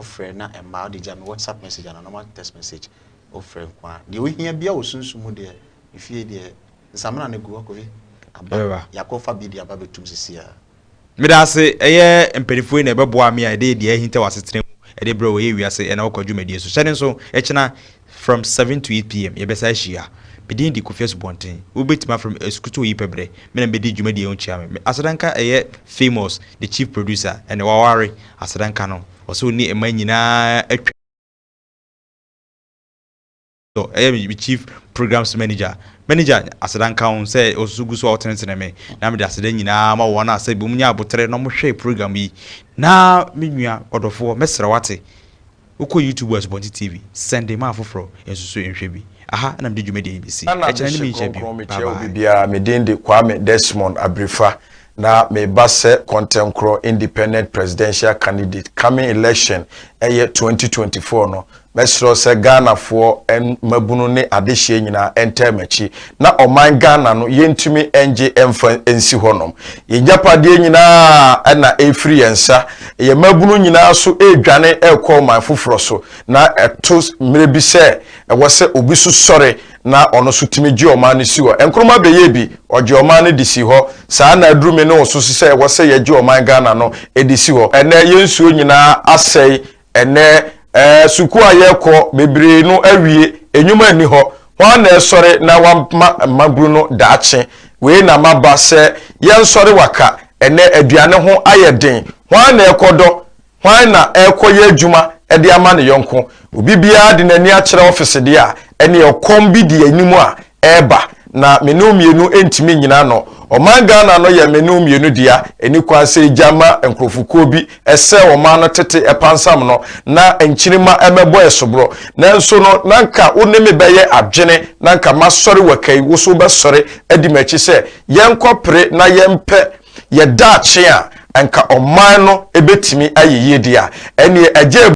Wofrɛ na ɛmma wode gya me WhatsApp message anaa normal text message. Wofrɛ nko ara. Deɛ wohia biara wɔ sunsum mu deɛ, me fie deɛ, nsamena no gu hɔ Kofi. Aba. Ɛbɛba. Yɛakɔfa bi de aba abɛtum seesei ara. Meda ase, ɛyɛ mpaninfoɔ yi na ɛbɛboa me a yɛde deɛ ahinta wɔ asetena mu de brɛ wo ɛyɛ wiase ɛna wokɔ dwumadie so. Hyɛ ne nso, ɛkyena from 7 to 8 pm yɛbɛsa ahyia. Me din de Kofi Asubɔnten. Wobɛtumi afrɛ me Asukutu Oyipɛbrɛ. Me na mebɛdi dwumadie yi ho kyea me. Me aseda nka ɛyɛ Famous, the chief producer, ɛnɛ waware, aseda nka no. Ɔsɛ ɔni mma nyinaa atwa. Ɛyɛ me chief programs manager. Manager, aseda nka wo sɛ wo gu so a wotenetene me na mede aseda nyinaa ma wɔn a sɛ binom nya aboterɛ na wɔhwɛ program yi. Na me nua ɔdɔfoɔ, mɛsrɛ wo ate, wokɔ YouTube Asubɔnten TV, sɛnde ma afoforɔ nso so nhwɛ bi. Aha na mede dwumadie yi bɛsi. Nana Ɛkyena ne Adehye me nhyia bio. Kronkron Bye mekyia obi bye. biara me din de Kwame Desmond Abirifa na meba sɛ Kɔntɛnkorɔ Independent Presidential Candidate coming election ɛyɛ 2024 no Mɛsrɛ sɛ Ghanafoɔ mmabunu ne adehyeɛ nyinaa ntaa m'akyi na ɔman Ghana no yɛntumi ngye mfa nsi hɔnom. Yɛn gyapadeɛ nyinaa na ɛrefiri yɛn nsa. Yɛn mmabunu nyinaa nso redwane rekɔ ɔman foforɔ so na ɛto mmerɛ bi sɛ ɛwɔ sɛ obi nso sɔre na ɔno nso tumi gye ɔman no si hɔ. Nkrumah bɛyɛɛ bi, ɔgyee ɔman no de sii hɔ. Saa na aduru me ne wo so sɛ ɛwɔ sɛ yɛgye ɔman Ghana no de si hɔ. Ɛnnɛ yɛn nsuo nyinaa asɛe Ɛnnɛ, eh, sukuu a yɛkɔ bebree no awie, nnwuma nni hɔ. Hwan na ɛsɔre na wama mmabunu no daakye? Wei na maba sɛ yɛnsɔre waka. Ɛnnɛ aduane ho ayɛ den. Hwan na ɛkɔdɔ? Hwan na ɛrekɔyɛ adwuma de ama ne yɔnko? Obi biara de n'ani akyerɛ ɔfese deɛ a, ɛnneɛ ɔkɔm bi di anim a ɛreba na me ne wo mmienu ntumi nnyina ano. Ɔman Ghana no yɛ me ne wo mmienu dea, ɛnni kwan sɛ yɛgya ma nkurɔfokuo bi sɛe ɔman no tete pansam no na nkyirimma mmɛbɔ yɛ soborɔ. Nanso no, na nka wo ne me bɛyɛ adwene, na nka masɔre waka yi, wo nso wobɛsɔre adi m'akyi sɛ yɛnkɔpere na yɛmpɛ yɛ daakye a, nka ɔman no bɛtumi ayɛ yie deɛ a, ɛnneɛ agya.